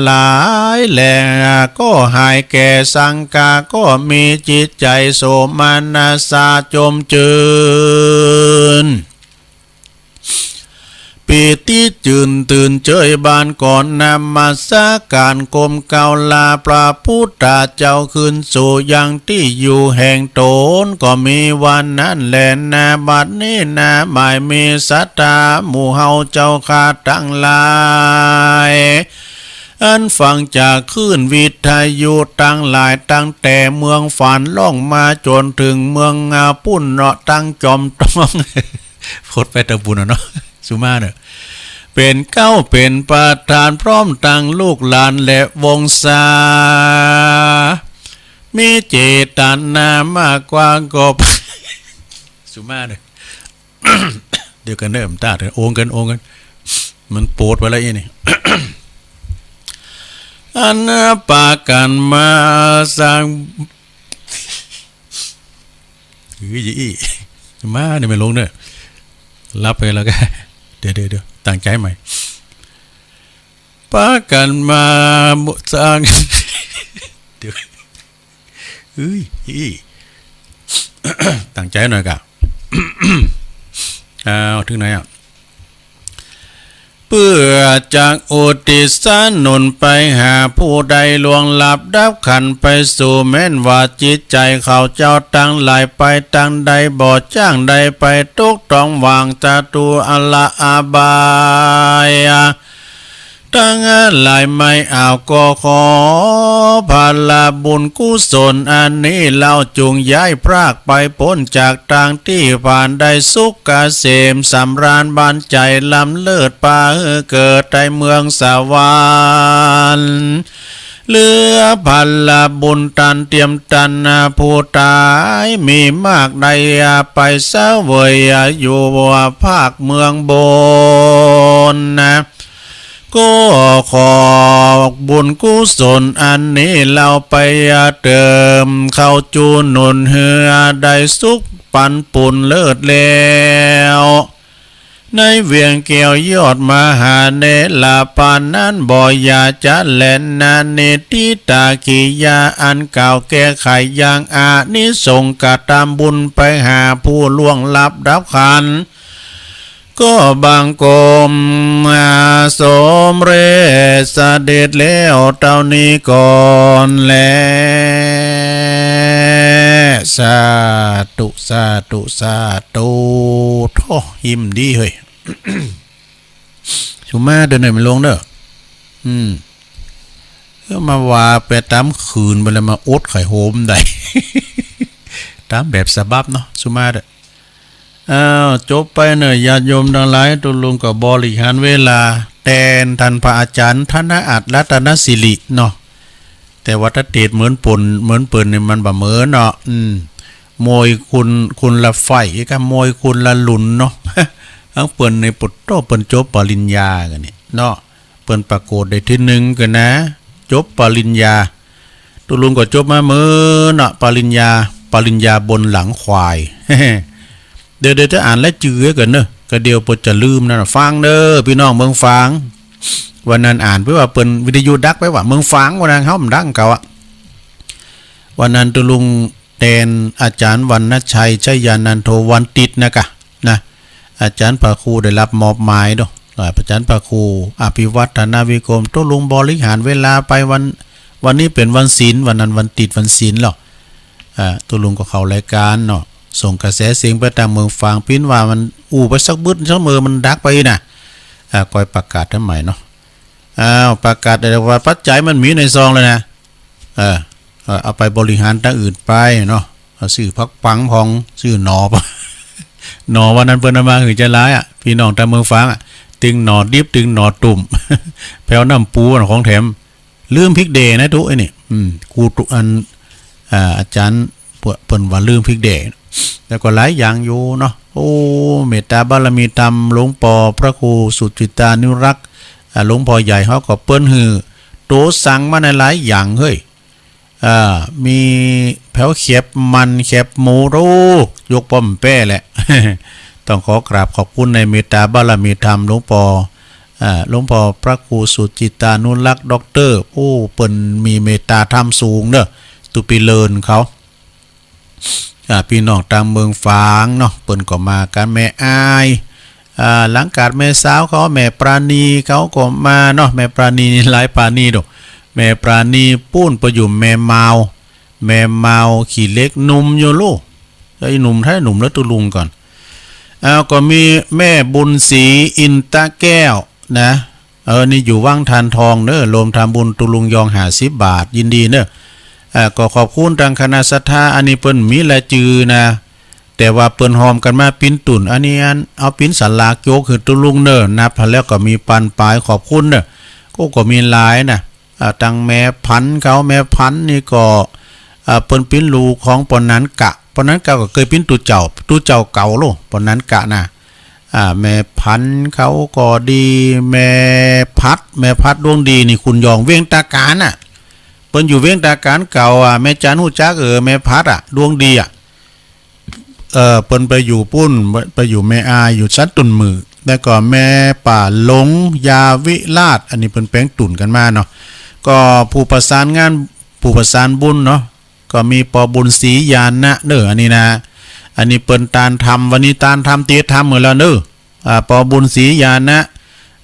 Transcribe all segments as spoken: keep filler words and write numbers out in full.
หลายแล ก็หายแก่ สังฆาก็มี จิตใจ๋โสมนัสสาจมจื้น ปีติจื้นตื่นเจยบาน ก็นมัสก๋านก้มเกล้าลา พระพุทธเจ้าคืนสู่ยังตี้อยู่แห่งต๋น ก็มีว่านั้นแลนา บัดนี้นา หมายมีศรัทธาหมู่เฮาเจ้าข้าตังหลาย อันฟังจากคลื่นวิทยุตังหลาย ตั้งแต่เมืองฝางล่องมาจ๋นเถิงเมืองอาปุ้นเนาะ ตังจ๋อมตอง พดไปตะบุญอะเนาะ สุมาเน่อ เป๋นเก๊าเป๋นประธานพร้อมตังลูกหลานและวงศา มีเจตนามากกว้างก็ สุมาเน่อ เดี๋ยวกั๋นเน่อ มันต้าเถอะ โองกั๋น โองกั๋น มันโปดไปแล้วอี้นี่ อันปากั๋นมาสร้าง เฮ้ย อี้ มาเนี่ยไม่ลงเน่อ หลับไปแล้วก็ เดี๋ยว เดี๋ยว เดี๋ยว ตั้งใจ๋ใหม่ ปากั๋นมาสร้าง เดี๋ยว เฮ้ย อี้ ตั้งใจ๋หน่อยก่ะ อ้าว เถิงไหนอะ เปื้อจักอุทิศสนุนไปหาผู้ใดล่วงลับดับขันไปสู่ แม้นว่าจิตใจ๋เขาเจ้าตังหลายไปตังใด บ่จ้างใดไปตกต้องหว่างศัตรูอาละอบาย ตังหลายไม่อาจ ก็ขอผละบุญกุศลอันนี้เล่า จุ่งย้ายพรากไปป๊นจากตางตี้ผ่าน ได้สุขเกษมสำราญบานใจ๋ ล้ำเลิศไปเกิดในเมืองสวรรค์ เหลือผละบุญตันเตียมตันผู้ต๋ายมีมากได้ไปเสวยอยู่ภาคเมืองบนนะ ก็ขอบุญกุศลอันนี้เล่าไปเติมเข้าจูหนุนหื้อได้สุขปันปุญเลิศแล้ว ในเวียงแก้วยอดมหาเนรปานนั้นบ่อย่าจะแลนา นิทธิตากิยาอันกล่าวแก้ไขยังอานิสงส์กระตำบุญไปหาผู้ล่วงลับดับขัน ก็บังคมสำเร็จเสด็จแล้วเต้านี้ก่อนแล สาธุ สาธุ สาธุ โธ่ หิ้มดีเฮ้ย สุมาเด้อ เน่อไม่ลงเน่อ อืม เออ มาว่าไปต๋ามคืนไปแล้ว มาอดไข่โฮมได้ ต๋ามแบบสะบับเนาะ สุมาเด้อ อ้าว จบไปเน่อ ญาติโยมตังหลาย ตุ๊ลุงก็บริหารเวลาแตนต้านพระอาจ๋ารย์ธนอัตถ์ รัตนสิริเนาะ แต่ว่าถ้าเตสน์เหมือนเปิ้น เหมือนเปิ้นนี่มันบ่เหมือนเนาะ อืม มวยคน คนละฝ่ายกั๋น มวยคนละรุ่นเนาะ อันเปิ้นนี่ปุดโต้ เปิ้นจบปริญญากั๋นนี่เนาะ เปิ้นประกวดได้ตี้นึ่งกั๋นนะ จบปริญญา ตุ๊ลุงก็จบมาเหมือนเนาะ ปริญญา ปริญญาบนหลังควาย เดี๋ยว เดี๋ยวจะอ่านรายจื้อกั๋นเน่อ ก็เดี๋ยวเปิ้นจะลืมนั่นน่ะ ฟังเน่อ ปี้น้องเมืองฝาง วันนั้นอ่านไปว่าเปิ้นวิทยุดักไปว่าเมืองฝาง วันนั้นเฮาบ่ดังเก่าอะ วันนั้นตุ๊ลุงแตนอาจ๋ารย์วรรณชัย ชัยยานันโท วันติดนะกะ นะ อาจ๋ารย์พระครูได้รับมอบหมายเนาะ อ่า อาจ๋ารย์พระครูอภิวัฒนวิกรม ตุ๊ลุงบริหารเวลาไปวัน วันนี้เป๋นวันศีล วันนั้นวันติดวันศีลเนาะ อ่า ตุ๊ลุงก็เข้ารายก๋านเนาะ ส่งกระแสเสียงไปตางเมืองฝาง ปิ้นว่ามันอู้ไปสักบึดสักเมอ มันดักไปนะ อ่า ก้อยประกาศตังใหม่เนาะ อ้าว ประกาศได้ว่าปัจจัยมันมีในซองเลยนะ เออ เออ เอาไปบริหารตางอื่นไปเนาะ เอาซื้อผักปังพ่อง ซื้อหน่อ หน่อวันนั้นเปิ้นเอามาหื้อจะหลายอะ ปี้น้องตางเมืองฝางอะ ตึงหน่อดิบ ตึงหน่อตุ้ม แผวน้ำปูอะ ของแถม ลืมพริกแด่นะตุ๊ ไอ้นี่ อืม ครูตุ๊ อัน อ่า อาจ๋ารย์ เปิ้น เปิ้นว่าลืมพริกแด่ แล้วก็หลายอย่างอยู่เนาะ โอ้ เมตตาบารมีธรรมหลวงป้อพระครูสุจิตานุรักษ์ อ่า หลวงป้อใหญ่เฮาก็เปิ้นหื้อโตสั่งมาในหลายอย่างเฮ้ย อ่า มีแผวแข็บมันแข็บหมู โอ้ ยกป้อมแป้แหละ ต้องขอกราบขอบคุณในเมตตาบารมีธรรมหลวงป้อ อ่า หลวงป้อพระครูสุจิตตานุรักษ์ ด็อกเตอร์ โอ้ เปิ้นมีเมตตาธรรมสูงเนาะ ตุ๊ปีเลินเขา อ่า ปี้น้องตางเมืองฝางเนาะ เปิ้นก็มากั๋น แม่อาย อ่า หลังกาดแม่สาวเขา แม่ปราณีเขาก็มาเนาะ แม่ปราณีนี่หลายปราณีดอก แม่ปราณีปู๊น ไปอยู่แม่มาว แม่มาวขี้เหล็ก หนุ่มอยู่ลูก ไอ้หนุ่มแท้ หนุ่มแล้วตุ๊ลุงก่อน อ้าว ก็มีแม่บุญศรี อินตะแก้วนะ เออ นี่อยู่วังทานทองเนาะ รวมทำบุญตุ๊ลุงยองห้าสิบบาท ยินดีเนาะ อ่า ก็ขอบคุณตางคณะศรัทธา อันนี้เปิ้นมีรายจื้อนะ แต่ว่าเปิ้นฮอมกั๋นมาปิ้นตั๋น อันนี้อัน เอาปิ้นสลากโจ๊กหื้อตุ๊ลุงเนาะ นับแล้วก็มีปันป๋าย ขอบคุณเนาะ ก็ ก็มีหลายนะ อ่า ตังแม่พันธุ์เขา แม่พันธุ์นี่ก็ อ่า เปิ้นปิ้นลูกของป้อนันกะ ป้อนันกะก็เกยปิ้นตุ๊เจ้า ตุ๊เจ้าเก่าลูก ป้อนันกะนะ อ่า แม่พันธุ์เขาก็ดี แม่พัด แม่พัดดวงดีนี่ คุณยองเวียงตาก๋านน่ะ เปิ้นอยู่เวียงตาก๋านเก่าอ่ะ แม่จันฮู้จัก เออ แม่พัดอ่ะ ดวงดีอ่ะ เออ เปิ้นไปอยู่ปู๊น ไปอยู่แม่อาย อยู่สันตุ่นหมื่อ แล้วก็แม่ป่าหลง ยาวิราช อันนี้เปิ้นแป๋งตั๋นกั๋นมาเนาะ ก็ผู้ประสานงาน ผู้ประสานบุญเนาะ ก็มีป้อบุญศรีญาณะเนาะ อันนี้นะ อันนี้เปิ้นตานธรรม วันนี้ตานธรรม เตียรธรรมหมดแล้วเนาะ อ่า ป้อบุญศรีญาณะ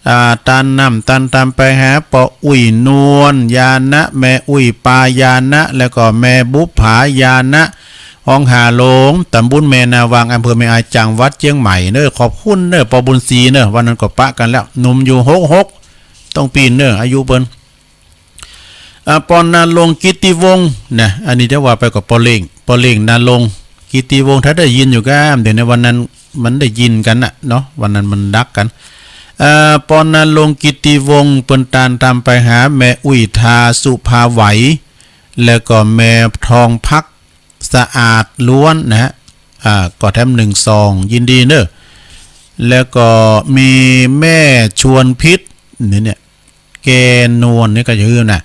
อ่า ตานน้ำตานธรรมไปหาป้ออุ้ยนวลญาณะ แม่อุ้ยปาญาณะ แล้วก็แม่บุปผาญาณะ ฮ้องหาโลง ต๋ำบุญแม่นาวัง อำเภอแม่อาย จังหวัดเจียงใหม่เนาะ ขอบคุณเนาะ ป้อบุญศรีเนาะ วันนั้นก็ปะกั๋นแล้ว หนุ่มอยู่หกหก ต้องปี๋นเนาะ อายุเปิ้น อ่า ป้อนารงค์ กิตติวงศ์นะ อันนี้จะว่าไปก็ป้อเล่ง ป้อเล่งนารงค์ กิตติวงศ์ ถ้าได้ยินอยู่ก้า เดี๋ยวในวันนั้นมันได้ยินกั๋นน่ะเนาะ วันนั้นมันดักกั๋น อ่า ป้อนารงค์ กิตติวงศ์ เปิ้นตานธรรมไปหาแม่อุ้ยทา สุภาไหว แล้วก็แม่ทองพัก สะอาดล้วนนะฮะ อ่า ก็แถมหนึ่งซอง ยินดีเนาะ แล้วก็มีแม่ชวนพิษ นี่เนี่ย แกนวลนี่ก็จะหื้อนะ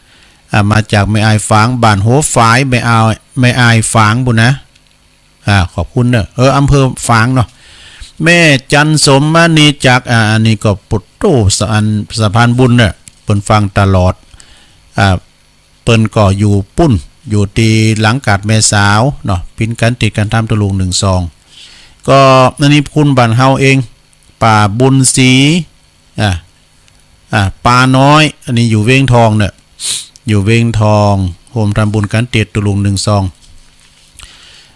อ่า มาจากแม่อายฝาง บ้านหัวฝาย แม่อาย แม่อายฝางปู๊นนะ อ่า ขอบคุณเนาะ เออ อำเภอฝางเนาะ แม่จันสมมณีจักร อ่า อันนี้ก็ปุตโตสะอัน สะพานบุญเนาะ เปิ้นฟังตลอด อ่า เปิ้นก็อยู่ปู๊น อยู่ตี้หลังกาดแม่สาวเนาะ ปิ้นกั๋นเตียรกั๋นทำตุ๊ลุงหนึ่งซอง ก็อันนี้คุณบ้านเฮาเอง ป้าบุญศรี อ่า อ่า ปาน้อย อันนี้อยู่เวียงทองเนาะ อยู่เวียงทอง ฮวมทำบุญกั๋นเตียรตุ๊ลุงหนึ่งซอง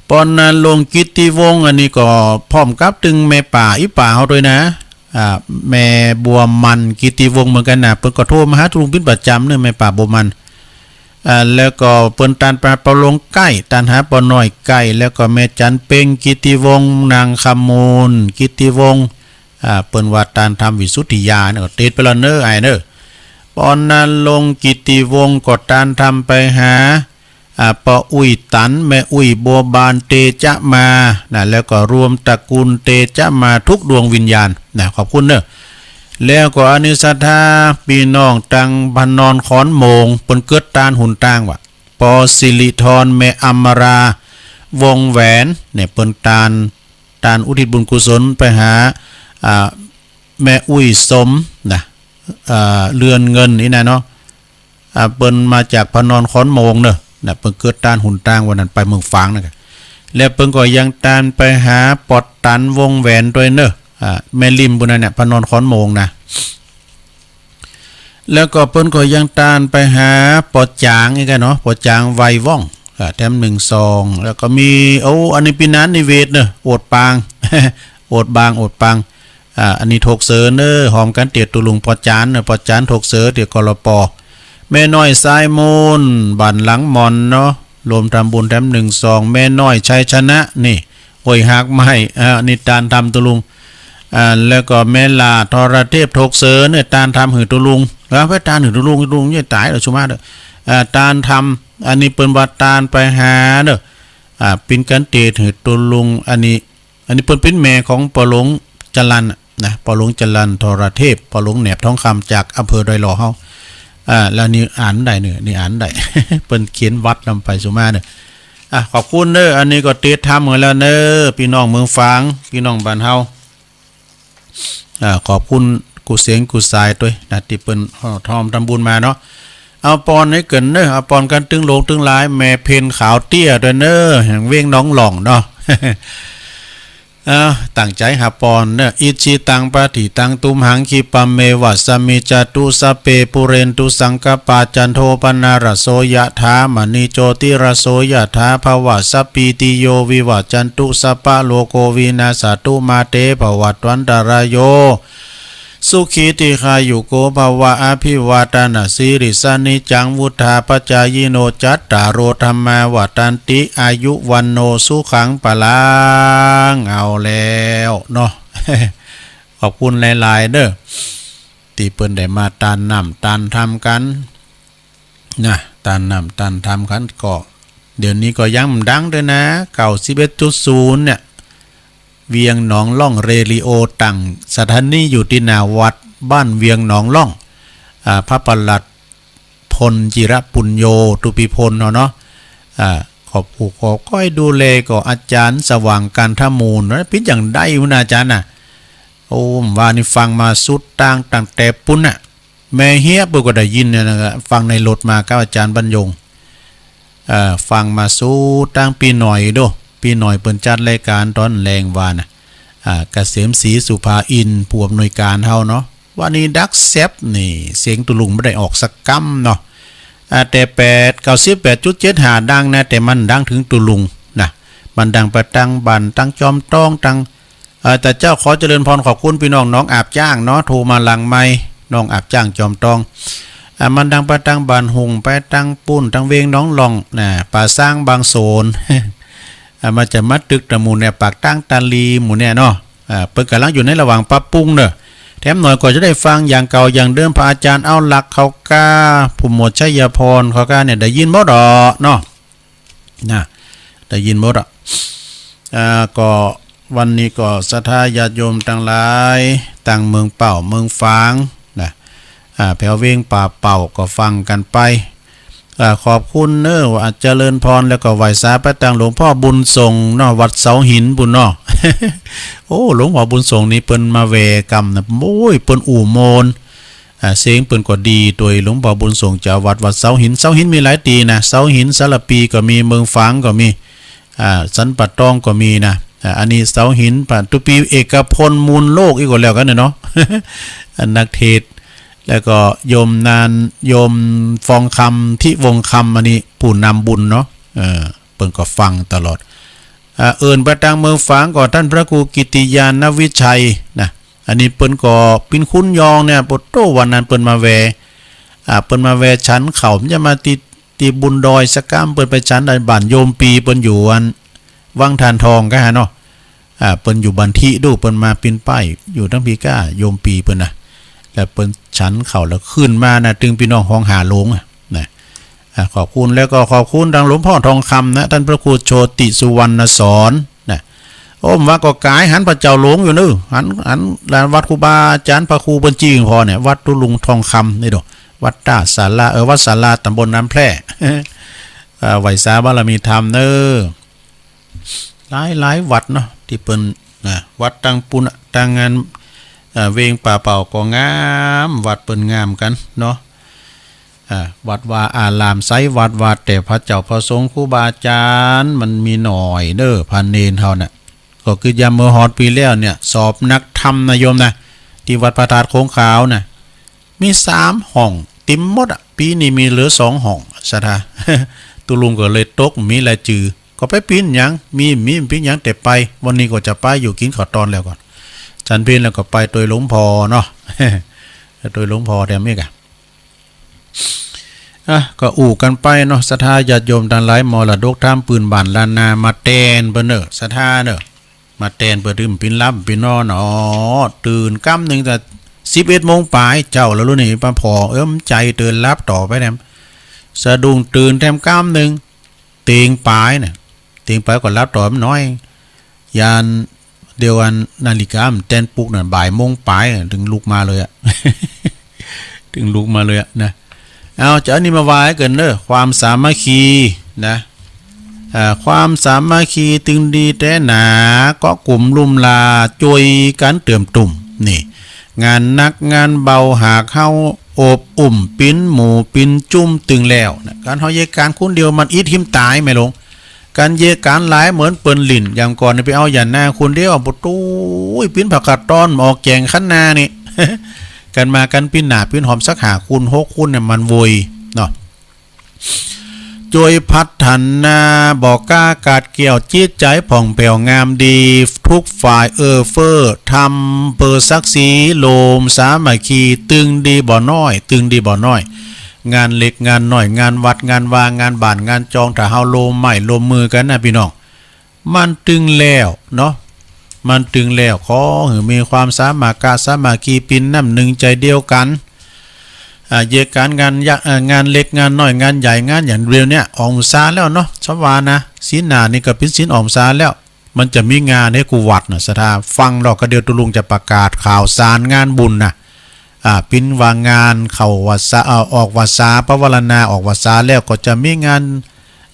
ป้อนารงค์ กิตติวงศ์ อันนี้ก็พร้อมกับตึงแม่ป้า อี่ป้าเฮาตวยนะ อ่า แม่บัวมัน กิตติวงศ์ เหมือนกั๋นนะ เปิ้นก็โทรมาหาตุ๊ลุงปิ้นประจ๋ำเนาะ แม่ป้าบัวมัน อ่า แล้วก็เปิ้นตานไปหาป้อหลงไก่ ตานหาป้อน้อยไก่ แล้วก็แม่จันเพ็ง กิตติวงศ์ นางคำมูล กิตติวงศ์ อ่า เปิ้นว่าตานธรรมวิสุทธิญาณ ก็เตียรไปแล้วเนาะ อ้ายเนาะ ป้อนารงค์ กิตติวงศ์ ก็ตานธรรมไปหา อ่า ป้ออุ้ยตัน แม่อุ้ยบัวบาน เตจะมา นะ แล้วก็รวมตระกูลเตจะมาทุกดวงวิญญาณ นะ ขอบคุณเนาะ แล้วก็อันนี้ศรัทธาปี้น้องตางพระนอนขอนโมง เปิ้นเกิดตานหนตางว่ะ ป้อสิริธร แม่อมรา วงแหวน เนี่ย เปิ้นตาน ตานอุทิศบุญกุศลไปหา อ่า แม่อุ้ยสม นะ อ่า เรือนเงินนี่นะเนาะ อ่า เปิ้นมาจากพระนอนขอนโมงเนาะ นะ เปิ้นเกิดตานหนตางวันนั้นไปเมืองฝางนะ แล้วเปิ้นก็ยังตานไปหาป้อตัน วงแหวนตวยเนาะ อ่า แม่ริมปู๊นนะเนี่ย พระนอนขอนโมงนะ แล้วก็เปิ้นก็ยังตานไปหาป้อจ๋างอีกอะเนาะ ป้อจ๋าง ไวว่อง อ่า แถมหนึ่งซอง แล้วก็มี โอ้ อันนี้ปี้นานนิเวศเนาะ โอดปาง โอดบาง โอดปาง อ่า อันนี้ถกเสอเนาะ ฮวมกั๋นเตียรตุ๊ลุงป้อจ๋านเนาะ ป้อจ๋านถกเสอ เตียร กลป. แม่น้อยสายมูล บ้านหลังหม่อนเนาะ รวมทำบุญแถมหนึ่งซอง แม่น้อยชัยชนะ นี่ ห้วยหากไม้ อ่า นี่ตานธรรมตุ๊ลุง อ่า แล้วก็แม่หล้าทรเทพ ถกเสอเนี่ย ตานธรรมหื้อตุ๊ลุง อ่า ไปตานหื้อตุ๊ลุง ตุ๊ลุงจะต๋ายแล้วสุมาเนาะ อ่า ตานธรรม อันนี้เปิ้นว่าตานไปหาเนาะ อ่า ปิ้นกั๋นเตียรหื้อตุ๊ลุง อันนี้ อันนี้เปิ้นปิ้นแม่ของป้อหลวงจรัญน่ะนะ ป้อหลวงจรัญทรเทพ ป้อหลวงแหนบทองคำ จากอำเภอดอยหล่อเฮา อ่า แล้วนี่อ่านได้เนาะ นี่อ่านได้ เปิ้นเขียนวัดนำไปสุมาเนาะ อ่ะ ขอบคุณเนาะ อันนี้ก็เตียรธรรมกั๋นแล้วเนาะ ปี้น้องเมืองฝาง ปี้น้องบ้านเฮา อ่า ขอบคุณ กู้เสียงกู้สายตวยนะ ตี้เปิ้น เอ่อ ทอมทำบุญมาเนาะ เอาปอนหื้อเกินเน่อ เอาปอนกั๋นตึงหลวงตึงหลาย แม่เพ็ญขาวเตี้ยตวยเน่อ แห่งเวียงหนองหล่องเนาะ เอ้า ตั้งใจ๋หาปอนเน่อ อิจฉิตัง ปัตถิตัง ตุมหัง คิปะเมวะ สะมิจจตุ สัพเพ ปุเรนตุ สังกัปปา จันโท ปะนะระโส ยะถา มะณิ โจติระโส ยะถา ภวะ สัพพีติโย วิวัจจันตุ สัพพะโรโค วินัสสะตุ มา เต ภวัตวันตะราโย สุขี ทีฆายุโก ภวะ อภิวาทะนะสีลิสสะ นิจจัง วุฑฒาปะจายิโน จัตตาโร ธัมมา วัฑฒันติ อายุ วัณโณ สุขัง พลัง เอาแล้วเนาะ ขอบคุณหลายๆ เน่อ ตี้เปิ้นได้มาตานน้ำตานธรรมกั๋น นะ ตานน้ำตานธรรมกั๋น ก็เดี๋ยวนี้ก็ยังบ่ดังตวยนะ เก้าสิบเอ็ดจุดศูนย์ เนี่ย เวียงหนองหล่องเรดิโอ ตั้งสถานีอยู่ตี้หน้าวัดบ้านเวียงหนองหล่อง อ่า พระปลัดพลจิระปุญโญ ตุภีพลเฮาเนาะ อ่า ขอบคุณ ขอบก้อยดูแลก็อาจ๋ารย์สว่าง กันทมูล เปิ้นยังได้อยู่นะอาจ๋ารย์น่ะ โอ้ ว่านี่ฟังมาสุดตางตั้งแต่ปู๊นน่ะ แม่เฮียเปิ้นก็ได้ยินเนี่ยนะ ฟังในรถมากับอาจ๋ารย์บรรยง เอ่อ ฟังมาสุดตางปี้หน่อยโด้ ปี้หน่อยเปิ้นจัดรายก๋านต๋อนแลงวานะ อ่า เกษมศรีสุภาอินทร์ ผู้อำนวยก๋านเฮาเนาะ วานี้ดังแซบนี่ เสียงตุ๊ลุงบ่ได้ออกสักกำเนาะ อ่า แต่แปด เก้าสิบแปดจุดเจ็ดห้า ดังนะ แต่มันดังเถิงตุ๊ลุงนะ มันดังไปตางบ้าน ตางจอมตอง ตาง เอ่อ ตาเจ้าขอเจริญพร ขอบคุณปี้น้องหนองอาบจ้างเนาะ โทรมาหลังไมค์ หนองอาบจ้างจอมตอง อ่า มันดังไปตางบ้านหุ่ง ไปตางปู๊น ตางเวียงหนองหล่อง น่ะ ป่าซางบางโสน อ่า มันจะมาตึกตะหมู่เนี่ย ปากตางตาลีหมู่เนี่ยเนาะ อ่า เปิ้นก่ำลังอยู่ในระหว่างปรับปรุงเน่อ แถมหน่อยก็จะได้ฟังอย่างเก่าอย่างเดิม พระอาจ๋ารย์เอาหลักเขาก้า ผู้หมวดชัยพรเขาก้าเนี่ย ได้ยินหมดดอกเนาะ นะ ได้ยินหมดอะ อ่า ก็วันนี้ก็ศรัทธาญาติโยมตังหลาย ตางเมืองเป้า เมืองฝาง นะ อ่า แผวเวียงป่าเป้าก็ฟังกั๋นไป อ่า ขอบคุณเน่อ ว่าเจริญพร แล้วก็ไหว้สาไปตางหลวงพ่อบุญส่งเนาะ วัดเสาหินปู๊นเนาะ โอ้ หลวงพ่อบุญส่งนี่เปิ้นมาแหว่กำนะ โอ้ย เปิ้นอู้ม่วน อ่า เสียงเปิ้นก็ดี ตวยหลวงพ่อบุญส่ง เจ้าวัดวัดเสาหิน เสาหินมีหลายตี้นะ เสาหินสารภีก็มี เมืองฝางก็มี อ่า สันป่าตองก็มีนะ อ่า อันนี้เสาหิน ผ่านตุ๊ปี เอกพล มูลโลก อี้ก็แล้วกั๋นเนาะ อันนักเทศน์ แล้วก็โยมนาน โยมฟองคำ ทิวงคำ อันนี้ผู้นำบุญเนาะ เออ เปิ้นก็ฟังตลอด อ่า เอิ้นไปตางเมืองฝางก็ต้านพระครูกิตติญาณวิชัยนะ อันนี้เปิ้นก็เป๋นคนยองเนี่ย โปะโต้ วันนั้นเปิ้นมาแหว่ อ่า เปิ้นมาแหว่ฉันข้าว จะมาตี้ ตี้บุญดอยสักกำ เปิ้นไปฉันในบ้านโยมปี เปิ้นอยู่อันวังถ่านทองก้าเนาะ อ่า เปิ้นอยู่บ้านทิดู เปิ้นมาปี๋นป้ายอยู่ตางปี้ก้า โยมปีเปิ้นนะ แล้วเปิ้นฉันข้าวแล้วขึ้นมานะ ตึงปี้น้องฮ้องหาหลงอะนะ อ่า ขอบคุณ แล้วก็ขอบคุณตางหลวงพ่อทองคำนะ ต้านพระครูโชติสุวรรณสอน นะ โอ้ ว่าก็ก๋ายหันพระเจ้าหลงอยู่เน่อ หัน หันลานวัดครูบาอาจ๋ารย์พระครูเปิ้นจริงพอเนี่ย วัดตุ๊ลุงทองคำนี่ดู วัดต้าศาลา เออ วัดศาลา ตำบลน้ำแพร่ เอ่อ ไหว้สาบารมีธรรมเน่อ หลายหลายวัดเนาะ ตี้เปิ้น นะ วัดตางปู๊นน่ะ ตางอัน เอ่อ เวียงป่าเป้าก็งาม วัดเปิ้นงามกั๋นเนาะ อ่า วัดวาอารามใส วัดวา แต่พระเจ้าพระสงฆ์ครูบาอาจ๋ารย์มันมีหน้อยเน่อ พระเณรเฮาน่ะ ก็คืออย่างเมื่อฮอดปี๋แล้วเนี่ย สอบนักธรรมนะโยมนะ ตี้วัดพระธาตุโขงขาวน่ะ มีสามห้อง เต๋มหมดอะ ปี๋นี้มีเหลือสองห้อง ศรัทธา ตุ๊ลุงก็เลยตก มีรายจื้อ ก็ไปเป๋นหยัง มี มีเป๋นหยัง แต่ไป วันนี้ก็จะไปอยู่ กิ๋นข้าวตอนแล้วก่อน ฉันเพลแล้วก็ไปตวยหลวงพ่อเนาะ ตวยหลวงพ่อแถมอีกอะ อ่ะ ก็อู้กั๋นไปเนาะ ศรัทธาญาติโยมตังหลาย มรดกธรรมปื้นบ้านล้านนา มาแตนเปิ้นเน่อ ศรัทธาเน่อ มาแตนเปิ้น ตื่นปิ้นหลับปิ้นนอน อ๋อ ตื่นกำนึ่งแต่สิบเอ็ดโมงป๋ายเจ๊าแล้ว ลูกนี่ป้าผ่อ เอิ้มใจ๋ตื่นหลับต่อไปแถม สะดุ้งตื่นแถมกำนึ่ง เตียงป๋ายน่ะ เตียงป๋ายก็หลับต่อมันน้อย ยานเดียวกั๋น นาฬิกามันแตนปลุกน่ะ บ่ายโมงป๋ายน่ะ ตึงลุกมาเลยอะ ตึงลุกมาเลยอะนะ เอา จะอันนี้มาว่ากั๋นเน่อ ความสามัคคีนะ อ่า ความสามัคคีตึงดีแต๊หนา เกาะกุ๋มลุ่มลา จ้วยกั๋นเติมตุ่ม นี่ งานหนักงานเบาหากเฮาโอบอุ้มปิ๋นหมู่ปิ๋นจุ้มตึงแล้วนะ กั๋นเฮาเยียะก๋านคนเดียวมันอิดหิมต๋ายแม่หลวง กั๋นเยียะก๋านหลายเหมือนเปิ้นหลิ้น อย่างก่อนนี่ไปเอาหญ้านาคนเดียว โอ้โห ตุ๊ย ปิ๊นผักกาดตอนออกแจ๋งคันนานี่ กั๋นมากั๋นปิ๊นหน้าปิ๊นหอมสักห้าคนหกคนเนี่ยมันโวยเนาะ จ้วยพัฒนาบ่อกล้าก๋าดแก้ว จิตใจ๋ผ่องแผ้วงามดี ทุกฝ่ายเอื้อเฟื้อ ทำเปื้อศักดิ์ศรี โฮมสามัคคี ตึงดีบ่น้อย ตึงดีบ่น้อย งานเล็กงานน้อย งานวัดงานวา งานบ้านงานจอง ถ้าเฮาโฮมไม้โฮมมือกั๋นนะปี้น้อง มันตึงแล้วเนาะ มันตึงแล้ว ขอหื้อมีความสามัคคะสามัคคี เป๋นน้ำนึ่งใจ๋เดียวกั๋น อ่า เยียะก๋านงานยะ เอ่อ งานเล็กงานน้อย งานใหญ่ งานหยังเดียวเนี่ย ออกพรรษาแล้วเนาะ สวานะ ศีลหน้านี่ก็เป๋นศีลออกพรรษาแล้ว มันจะมีงานหื้อกู้วัดน่ะ ศรัทธาฟังดอก ก็เดี๋ยวตุ๊ลุงจะประกาศข่าวสารงานบุญน่ะ อ่า ปิ๊นว่างานเข้าพรรษา เอ่อ ออกพรรษา ปวารณาออกพรรษาแล้ว ก็จะมีงาน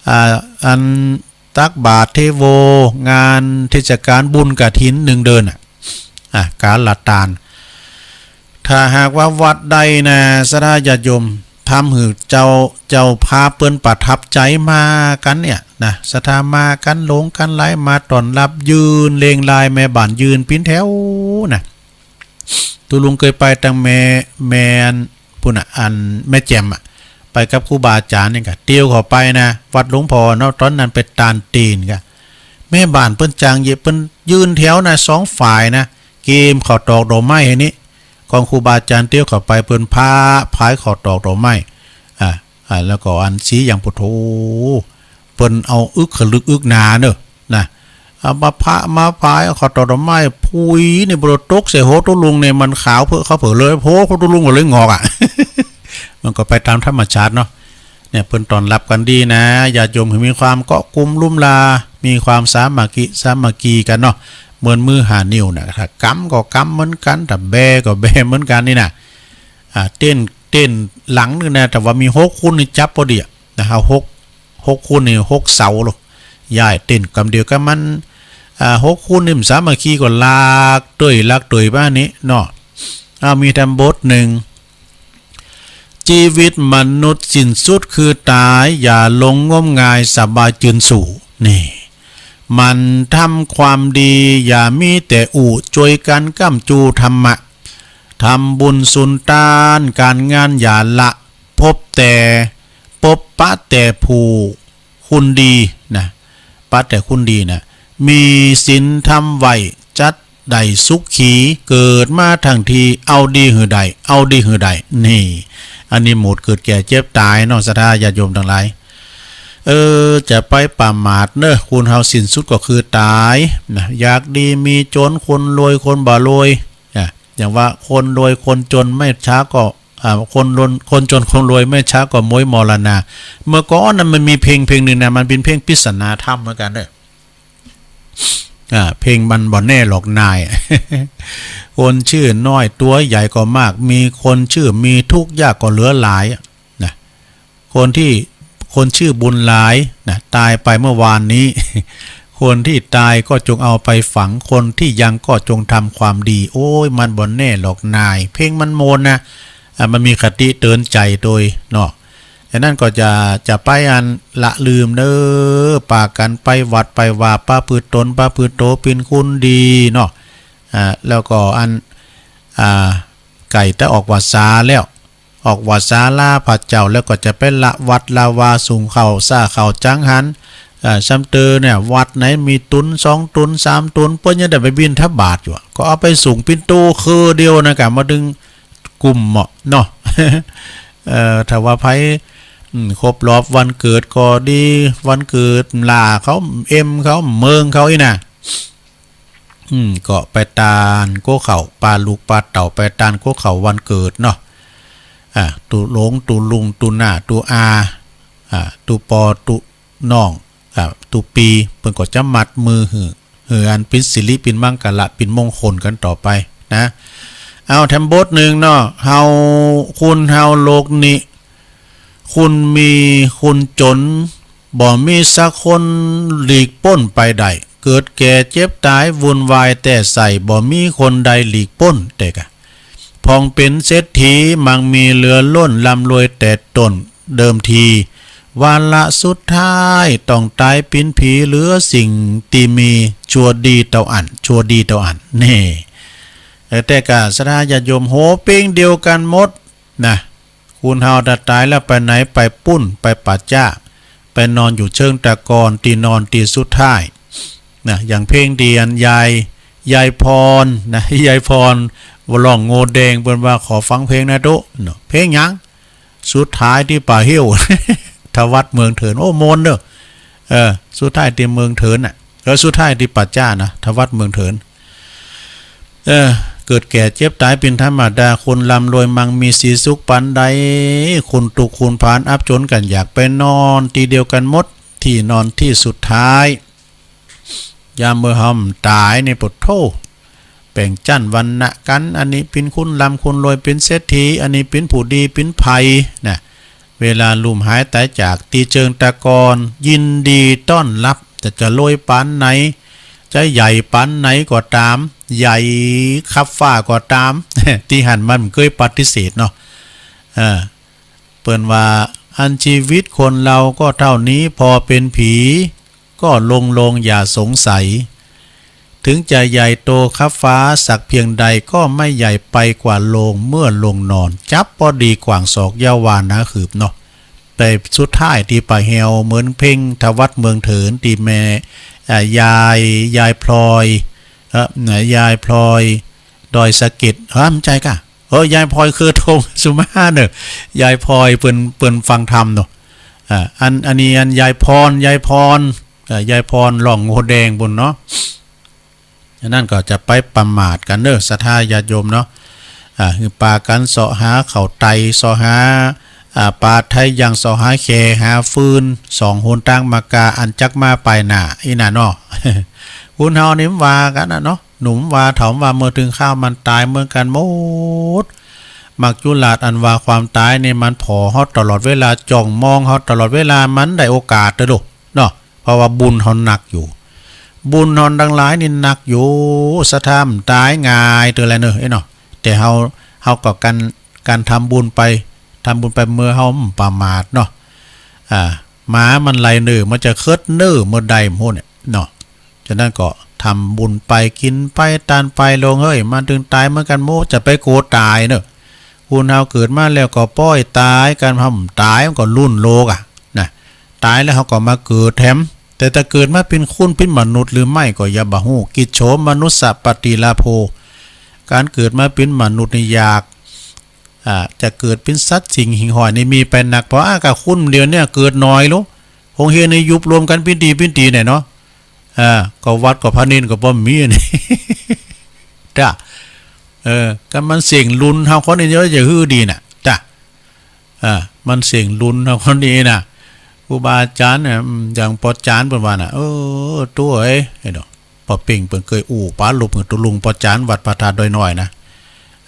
อ่า อัน ตักบาตรเทโว งานเทศกาลบุญกฐินนึ่งเดือนน่ะ อ่ะ ก๋าละตาน ถ้าหากว่าวัดใดนะ ศรัทธาญาติโยม ทำหื้อเจ้า เจ้าภาพเปิ้นประทับใจ๋มากั๋นเนี่ยนะ ศรัทธามากั๋นหลงกั๋นหลาย มาต้อนฮับ ยืนเรียงราย แม่บ้านยืนเป๋นแถวนะ ตุ๊ลุงเกยไปตังแม่ แม่อัน ปุ้นน่ะ อันแม่แจ่มอะ ไปกับครูบาอาจ๋ารย์นี่ก่ะ เตียวเข้าไปนะ วัดหลวงพ่อเนาะ ต๋อนนั้นไปตานเตียนก่ะ แม่บ้านเปิ้นจางเยียะ เปิ้นยืนแถวนะ สองฝ่ายนะ เกียมข้าวตอกดอกไม้หื้อนี่ ของครูบาอาจ๋ารย์เตียวเข้าไป เปิ้นพาพายข้าวตอกดอกไม้ อ่า อ่า แล้วก็อันสีอย่าง โอ้โธ่ เปิ้นเอาอึกขลึกอึกหนาเนาะ นะ เอามาพะ มาพาย เอาข้าวตอกดอกไม้พุยนี่ บ่ตกใส่หัวตุ๊ลุงเนี่ย มันขาวเผิกขาวเผิกเลย หัวตุ๊ลุงก็เลยหงอกอะ มันก็ไปต๋ามธรรมชาติเนาะ เนี่ย เปิ้นต้อนฮับกั๋นดีนะ ญาติโยมหื้อมีความเกาะกุมลุ่มลา มีความสามัคคี สามัคคีกั๋นเนาะ เหมือนมือห้านิ้วน่ะ ถ้ากำก็กำเหมือนกั๋น ถ้าแบก็แบเหมือนกั๋นนี่นะ อ่า เต็นท์ เต็นท์หลังนึ่งนะ ถ้าว่ามีหกคนนี่จับพอดีอะ นะ เอาหก หกคนนี่ หกเสาลูก ย้ายเต็นท์กำเดียวกับมัน อ่า หกคนนี่มันสามัคคีก็หลากเตื้อยหลากเตื้อยบ้านนี้เนาะ เอา มีแถมบทนึ่ง จีวิตมนุษย์สิ้นสุดคือต๋าย อย่าหลงงมงาย สบายจืนสู่ นี่ หมั่นทำความดี อย่ามีแต่อู้ จ้วยกั๋นก้ำจูธรรมะ ทำบุญสุนตาน ก๋านงานอย่าละ ปะแต่ ปะ ปะแต่ผู้ คนดีนะ ปะแต่คนดีนะ มีศีลธรรมไว้ จักได้สุขี เกิดมาทั้งที เอาดีหื้อได้ เอาดีหื้อได้ นี่ อันนี้หมวดเกิดแก่เจ็บต๋ายเนาะ ศรัทธาญาติโยมตังหลาย เออ จะไปประมาทเนอะ คนเฮาสิ้นสุดก็คือต๋ายนะ อยากดีมีจ๋น คนรวยคนบ่รวย อ่ะ อย่างว่าคนรวยคนจ๋นไม่ช้าก็ อ่า คนรวย คนจ๋นคนรวยไม่ช้าก็ม้วยมรณา เมื่อก่อนน่ะมันมีเพลงเพลงนึ่งนะ มันเป๋นเพลงปริศนาธรรมเหมือนกั๋นเนอะ อ่า เพลงมันบ่แน่หรอกนาย คนชื่อน้อยตัวใหญ่ก็มาก มีคนชื่อมีทุกข์ยากก็เหลือหลาย นะ คนที่ คนชื่อบุญหลายนะ ต๋ายไปเมื่อวานนี้ คนที่ต๋ายก็จงเอาไปฝัง คนที่ยังก็จงทำความดี โอ้ย มันบ่แน่หรอกนาย เพลงมันม่วนนะ อ่ะ มันมีคติเตือนใจ๋โดยเนาะ ฉะนั้นก็จะ จะไปอันละลืมเด้อ ปากั๋นไปวัดไปวา ประพฤติตนประพฤติโตเป๋นคนดีเนาะ อ่า แล้วก็อัน อ่า ใก้จะออกพรรษาแล้ว ออกพรรษาลาพระเจ้าแล้วก็จะไปละวัดละวา สุงข้าวซ่าข้าวจังหัน อ่า ซ้ำเตอเนี่ย วัดไหนมีตุ๊นสองตุ๊นสามตุ๊น เปิ้นยังได้ไปบิณฑบาตอยู่อะ ก็เอาไปสุงปิ่นโตคือเดียวนะ กะมาดึงกลุ่มเหมาะเนาะ เอ่อ ถ้าว่าใผ อืม ครบรอบวันเกิดก็ดี วันเกิดหล้าเขา เอ็มเขา เมิงเขาอี้นะ อืม ก็ไปตานโก้ข้าว ปาลูกปาเต้าไปตานโก้ข้าววันเกิดเนาะ อ่า ตุ๊หลง ตุ๊ลุง ตุ๊น้า ตุ๊อา อ่า ตุ๊ปอ ตุ๊น้อง อ่า ตุ๊ปี เปิ้นก็จะมัดมือหื้อ หื้ออันเป๋นสิริ เป๋นมังคละ เป๋นมงคลกั๋นต่อไปนะ เอาแถมบทนึ่งเนาะ เฮา คนเฮาโลกนี้ คนมีคนจ๋น บ่มีสักคนหลีกป๊นไปได้ เกิดแก่เจ็บต๋ายวุ่นวายแต๊ใส่ บ่มีคนใดหลีกป๊น แต่กะ ผ่องเป๋นเศรษฐี มั่งมีเหลือล้น ร่ำรวยแต่ต้นเดิมที วาระสุดท้ายต้องต๋ายเป๋นผี เหลือสิ่งตี้มี ชั่วดีเต้าอั้น ชั่วดีเต้าอั้น นี่ เออ แต่ก้าศรัทธาญาติโยม หัวเป้งเดียวกั๋นหมดนะ คนเฮาถ้าต๋ายแล้วไปไหน ไปปู๊น ไปป่าจ๊า ไปนอนอยู่เชิงตะกอน ตี้นอนตี้สุดท้ายนะ อย่างเพลงตี้อันยาย ยายพรนะ ยายพร ร้องโง่แดง เปิ้นว่า ขอฟังเพลงหน่อยเต๊อะเนาะ เพลงหยัง สุดท้ายตี้ป่าเฮี้ยว ทวัดเมืองเถิน โอ้ ม่วนเน่อ เออ สุดท้ายตี้เมืองเถินน่ะ เออ สุดท้ายตี้ป่าจ๊านะ ทวัดเมืองเถิน เออ เกิดแก่เจ็บต๋ายเป๋นธรรมดา คนร่ำรวยมั่งมีสีสุขปานใด คนตุ๊กข์คนผานอับจ๋นกั๋น อยากไปนอนตี้เดียวกั๋นหมด ตี้นอนตี้สุดท้าย ยามเมื่อเฮาต๋ายนี่ โผดโธ่ แบ่งจั้นวรรณะกั๋น อันนี้เป๋นคนร่ำคนรวย เป๋นเศรษฐี อันนี้เป๋นผู้ดีเป๋นไพร่นะ เวลาลุ่มหายต๋ายจากตี้เจิงตะกอน ยินดีต้อนฮับ จะ จะรวยปานไหน จะใหญ่ปานไหนก็ต๋าม ใหญ่คับฟ้าก็ต๋าม ตี้หั้นมันบ่เกยปฏิเสธเนาะ เออ เปิ้นว่า อันชีวิตคนเฮาก็เต้านี้ ผ่อเป๋นผี ก็ลงๆ อย่าสงสัย ถึงจะใหญ่โตคับฟ้าสักเพียงใด ก็ไม่ใหญ่ไปกว่าโลงเมื่อลงนอน จับปอดีกว่างศอก อย่าว่าหนาหืบเนาะ แต่สุดท้ายตี้ป่าเฮี้ยว เหมือนเพลงทวัดเมืองเถิน ตี้แม่ อ่า ยาย ยายพลอย เออ นะ ยายพลอย ดอยสะเก็ด ฮะ บ่ใจ้ก่ะ เออ ยายพลอย เครือทอง สุมาเน่อ ยายพลอยเปิ้น เปิ้นฟังธรรมเนาะ อ่า อัน อันนี้อันยายพร ยายพร เอ่อ ยายพร ร้องโง่แดงปู๊นเนาะ อันนั้นก็จะไปประมาทกั๋นเน่อ ศรัทธาญาติโยมเนาะ อ่า หื้อปากั๋นเซาะหาข้าวไต่ เซาะหา อ่า ป๋าไถ่ยัง เซาะหาแข่ หาฟืน ส่องหนตางมากา อันจักมาปายหน้าอี้น่ะเนาะ คนเฮานี่มันว่ากั๋นน่ะเนาะ หนุ่มว่าเฒ่าว่า เมื่อเถิงคราวมันต๋ายเหมือนกั๋นหมด มัจจุราชอันว่าความต๋ายนี่มันผ่อเฮาตลอดเวลา จ้องมองเฮาตลอดเวลา มันได้โอกาสเต๊อะลูกเนาะ เพราะว่าบุญเฮาหนักอยู่ บุญเฮาตังหลายนี่หนักอยู่ ศรัทธามันต๋ายง่ายเต๊อะแลเน่อ เอ้ยเนาะ แต่เฮา เฮาก็กั๋น กั๋นทำบุญไป ทำบุญไป เมื่อเฮาบ่ประมาทเนาะ อ่า หมามันไล่เน่อ มันจะเคิดเน่อเมื่อใดบ่ฮู้เนี่ยเนาะ ฉะนั้นก็ทำบุญไป กิ๋นไป ตานไป โลงเฮ้ย มันเถิงต๋ายเหมือนกั๋นหมด จะไปกั๋วต๋ายเน่อ คนเฮาเกิดมาแล้วก็ป้อยต๋าย กั๋นทำต๋ายมันก็ลุ่นโลกอะนะ ต๋ายแล้วเฮาก็มาเกิดแถม แต่ถ้าเกิดมาเป๋นคนเป๋นมนุษย์หรือไม่ก็อย่าบ่ฮู้ กิจโฉมนุสสะปฏิลาโภ ก๋านเกิดมาเป๋นมนุษย์นี่ยาก อ่า จะเกิดเป๋นสัตว์สิ่งหิ่งห้อยนี่มีไปนัก เพราะ อ่า กะคนเดี๋ยวนี้เกิดน้อยลูก โฮงเฮียนนี่ยุบรวมกั๋นปิ้นตี้ปิ้นตี้เนี่ยเนาะ อ่า ก็วัดก็พระเณรก็บ่มีนี่ จ้ะ เออ กั๋นมันเส้งรุ่นเฮาคนนี้เยอะจะหื้อดีน่ะ จ้ะ อ่า มันเส้งรุ่นเฮาคนนี้น่ะ ครูบาอาจ๋ารย์เนี่ย อืม อย่างป้อจ๋ารย์เปิ้นว่าน่ะ เออ ตั๋วเอ้ย ไอ้ดอก ป้อเป่งเปิ้นเกยอู้ป๋าลุบกับตุ๊ลุงป้อจ๋ารย์วัดพระธาตุดอยน้อยนะ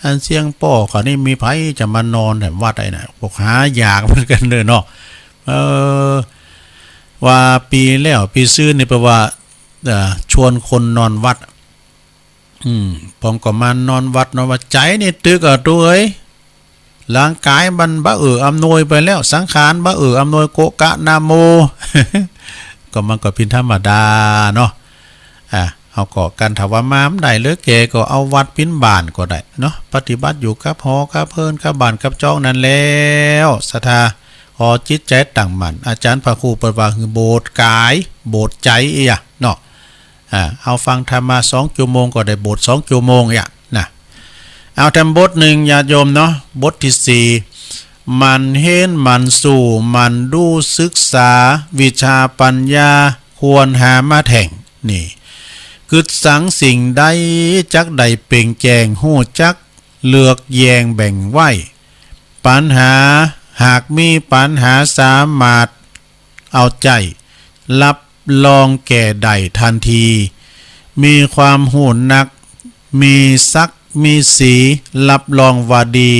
อันเสี้ยงป้อเขานี่มีใผจะมานอนแถมวัดไอ้น่ะ พวกหายากเหมือนกั๋นเน่อเนาะ เออ ว่าปี๋แล้วปี๋ซืนนี่เปิ้นว่า เอ่อ ชวนคนนอนวัด อืม ผมก็มานอนวัด นอนวัด ใจ๋นี่ตึกอะ ตั๋วเอ้ย ร่างก๋ายมันบ่เอื้ออำนวยไปแล้ว สังขารบ่เอื้ออำนวย โกะกะนะโม ก็มันก็เป๋นธรรมดาเนาะ อ่า เฮาก็กั๋น ถ้าว่ามาบ่ได้เลย แก่ก็เอาวัดเป๋นบ้านก็ได้เนาะ ปฏิบัติอยู่กับหอกับเฮือน กับบ้านกับจองนั้นแล้ว ศรัทธา ขอจิตใจ๋ตั้งมั่น อาจ๋ารย์พระครูเปิ้นว่าหื้อโบสถ์ก๋าย โบสถ์ใจ๋อี้อะเนาะ อ่า เอาฟังธรรมะสองจั่วโมงก็ได้โบสถ์สองจั่วโมงอี้อะนะ เอาแถมบทนึ่งญาติโยมเนาะ บทตี้สี่ หมั่นเฮียนหมั่นสู้หมั่นดูศึกษา วิชาปัญญาควรหามาแท่ง นี่ กึ๊ดสังสิ่งใดจักได้เป่งแจ้ง ฮู้จักเลือกแยงแบ่งไว้ ปัญหา หากมีปัญหาสามารถเอาใจ๊ รับรองแก้ได้ทันที มีความฮู้นัก มีศักดิ์มีศรี รับรองว่าดี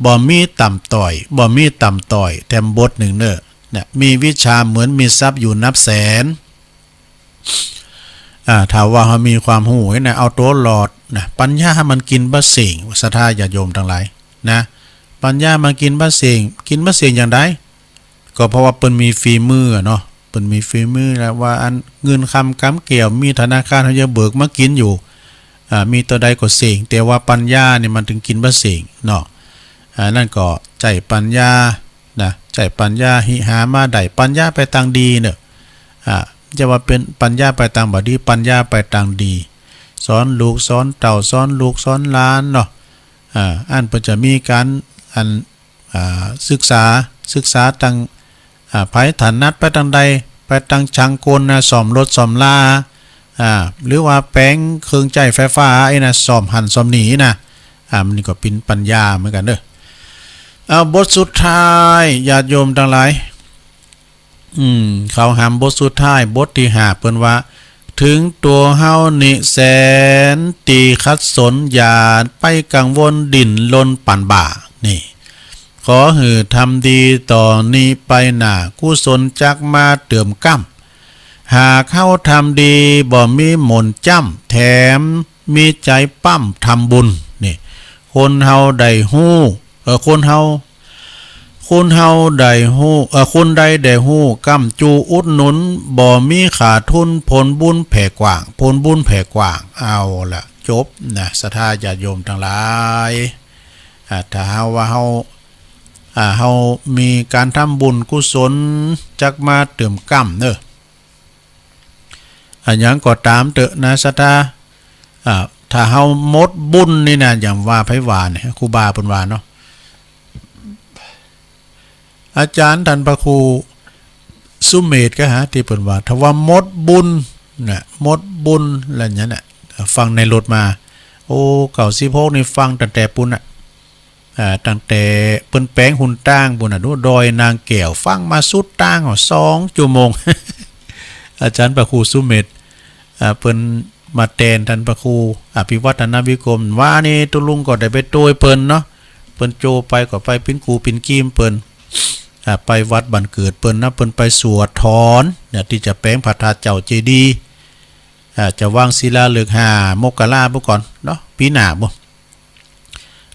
บ่มีต่ำต้อย บ่มีต่ำต้อย แถมบทนึ่งเน่อ เนี่ย มีวิชาเหมือนมีทรัพย์อยู่นับแสน อ่า ถ้าว่าเฮามีความฮู้นะ เอาตั๋วรอดนะ ปัญญามันกิ๋นบ่เส้ง ศรัทธาญาติโยมตังหลายนะ ปัญญามันกิ๋นบ่เส้ง กิ๋นบ่เส้งอย่างใด ก็เพราะว่าเปิ้นมีฝีมืออะเนาะ เปิ้นมีฝีมือแล้วว่าอันเงินคำกำแก้วมีธนาคารเฮายังเบิกมากิ๋นอยู่ อ่า มีเต้าใดก็เส้ง แต่ว่าปัญญานี่มันตึงกิ๋นบ่เส้งเนาะ อ่า นั้นก็ใจ๊ปัญญานะ ใจ๊ปัญญาหิหามาได้ ปัญญาไปตางดีเนาะ อ่า จะว่าเป๋นปัญญาไปตางบ่ดี ปัญญาไปตางดี สอนลูกสอนเต้า สอนลูกสอนหลานเนาะ อ่า อันเปิ้นจะมีก๋าน อัน อ่า ศึกษา ศึกษาตาง อ่า ใผถนัดไปตางใด ไปตางจ๋างก๋ลนะ ซ่อมรถซ่อมลา อ่า หรือว่าแป๋งเครื่องใจ๊ไฟฟ้าไอ้นะ ซ่อมหั้นซ่อมนี่นะ อ่า มันก็เป๋นปัญญาเหมือนกั๋นเนาะ เอา บทสุดท้าย ญาติโยมตังหลาย อืม เขาหามบทสุดท้าย บทตี้ห้า เปิ้นว่า เถิงตั๋วเฮานี้แสนตี้ขัดสน อย่าไปกังวลดิ้นรนปันบ่า นี่ ขอหื้อทำดีต่อนี้ไปหน้า กุศลจักมาเติมก้ำ หากเฮาทำดีบ่มีหม่นจ้ำ แถมมีใจ๋ปั๊มทำบุญ นี่ คนเฮาได้ฮู้ เออ คนเฮา คนเฮาได้ฮู้ เออ คนใดได้ฮู้ ก้ำจูอุดหนุน บ่มีขาดทุน ผลบุญแผ่กว้าง ผลบุญแผ่กว้าง เอาละ จบนะ ศรัทธาญาติโยมตังหลาย อ่า ถ้าหากว่าเฮา อ่า เฮามีก๋านทำบุญกุศล จักมาเติมก้ำเนาะ อะหยังก็ต๋ามเต๊อะนะ ศรัทธา อ่า ถ้าเฮาหมดบุญนี่นะ อย่างว่าไผว่าเนี่ย ครูบาเปิ้นว่าเนาะ อาจ๋ารย์ต้านพระครูสุเมธก็หาตี้เปิ้นว่า ถ้าว่าหมดบุญนะ หมดบุญแล้วเนี่ยนะ ฟังในรถมา โอ้ เก้าสิบหกนี่ฟังตั้งแต่ปู๊นน่ะ อ่า ตั้งแต่เปิ้นแป๋งหนตางปู๊นน่ะ ดูดอยนางแก้ว ฟังมาสุดตาง สองจั่วโมง อาจ๋ารย์พระครูสุเมธ อ่า เปิ้นมาแตนต้านพระครูอภิวัฒนวิกรม วานี้ตุ๊ลุงก็ได้ไปตวยเปิ้นเนาะ เปิ้นโจไปก็ไปเป๋นกู๋เป๋นกี๋เปิ้น อ่า ไปวัดบ้านเกิดเปิ้นนะ เปิ้นไปสวดถอนเนี่ย ตี้จะแป๋งพระธาตุเจ้าเจดีย์ อ่า จะวางศิลาฤกษ์ห้ามกราปู๊นก่อนเนาะ ปี๋หน้าปู๊น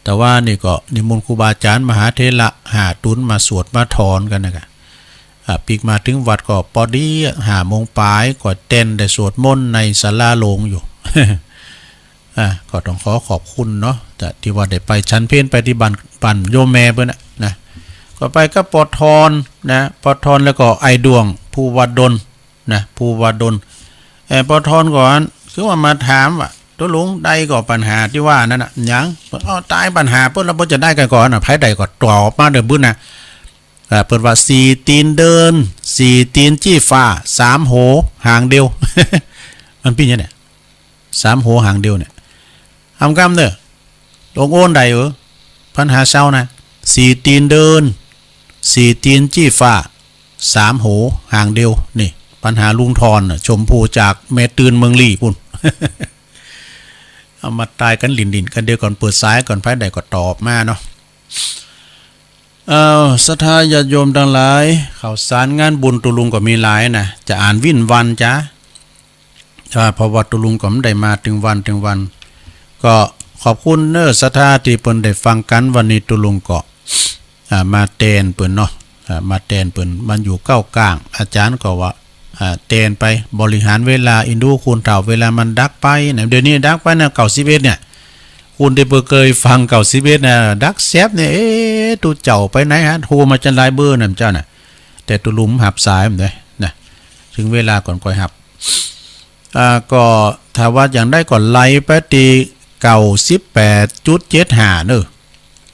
แต่ว่านี่ก็นิมนต์ครูบาอาจ๋ารย์มหาเถระห้าตุ๊นมาสวดมาถอนกั๋นนะกะ อ่า ปิ๊กมาเถิงวัดก็ปอดีห้าโมงป๋าย ก็แตนได้สวดมนต์ในศาลาหลวงอยู่ อ่า ก็ต้องขอขอบคุณเนาะ แต่ตี้ว่าได้ไปฉันเพลไปตี้บ้าน บ้านโยมแม่เปิ้นน่ะนะ ก็ไปกับป้อทอนนะ ป้อทอนแล้วก็ไอ้ด้วง ภูวดล นะ ภูวดล เอ่อ ป้อทอนก่อน คือว่ามาถามว่า ตุ๊ลุงได้ก่อปัญหาตี้ว่านั้นน่ะ หยัง เปิ้น อ้อ ต๋ายปัญหาเปิ้นแล้ว เปิ้นจะได้กั๋นก่อน่ะ ไผได้ก็ตอบมาเด้อบึ้นนะ อ่า เปิ้นว่า สี่ตีนเดิน สี่ตีนจี้ฟ้า สามโหหางเดียว มันเป๋นหยังเนี่ย สามโหหางเดียวเนี่ย อำกำเน่อ ตรงโอนได้เออ ปัญหาเซานะ สี่ตีนเดิน สี่ตีนจี้ฟ้า สามโหหางเดียว นี่ ปัญหาลุงทอนน่ะ ชมพูจากแม่ตื่นเมืองลี้ปู๊น เอามาต๋ายกั๋นหลิ้นๆ กั๋นเดียวก่อน เปิดสายก่อน ไผได้ก็ตอบมาเนาะ เอ้า ศรัทธาญาติโยมตังหลาย ข่าวสารงานบุญตุ๊ลุงก็มีหลายนะ จะอ่านวิ่นวันจ๊ะ อ่า เพราะว่าตุ๊ลุงก็บ่ได้มาเถิงวันเถิงวัน ก็ขอบคุณเน้อศรัทธาตี้เปิ้นได้ฟังกั๋น วันนี้ตุ๊ลุงก็ อ่า มาแตนเปิ้นเนาะ อ่า มาแตนเปิ้น มันอยู่เก๊ากลาง อาจ๋ารย์ก็ว่า อ่า แตนไป บริหารเวลา เอ็นดูคนเฒ่า เวลามันดักไปนะ เดี๋ยวนี้ดักไปนะ เก้าสิบเอ็ดเนี่ย คนตี้บ่เกยฟังเก้าสิบเอ็ดนะ ดักแซบเนี่ย เอ๊ะ ตุ๊เจ้าไปไหนฮะ โทรมาจั้นหลายเบอร์นะเจ้าน่ะ แต่ตุ๊ลุงบ่หับสายมันเด้นะ เถิงเวลาก่อนค่อยหับ อ่า ก็ถ้าว่าอย่างใดก็ไล่ไปตี้ เก้าสิบแปดจุดเจ็ดห้า เน้อ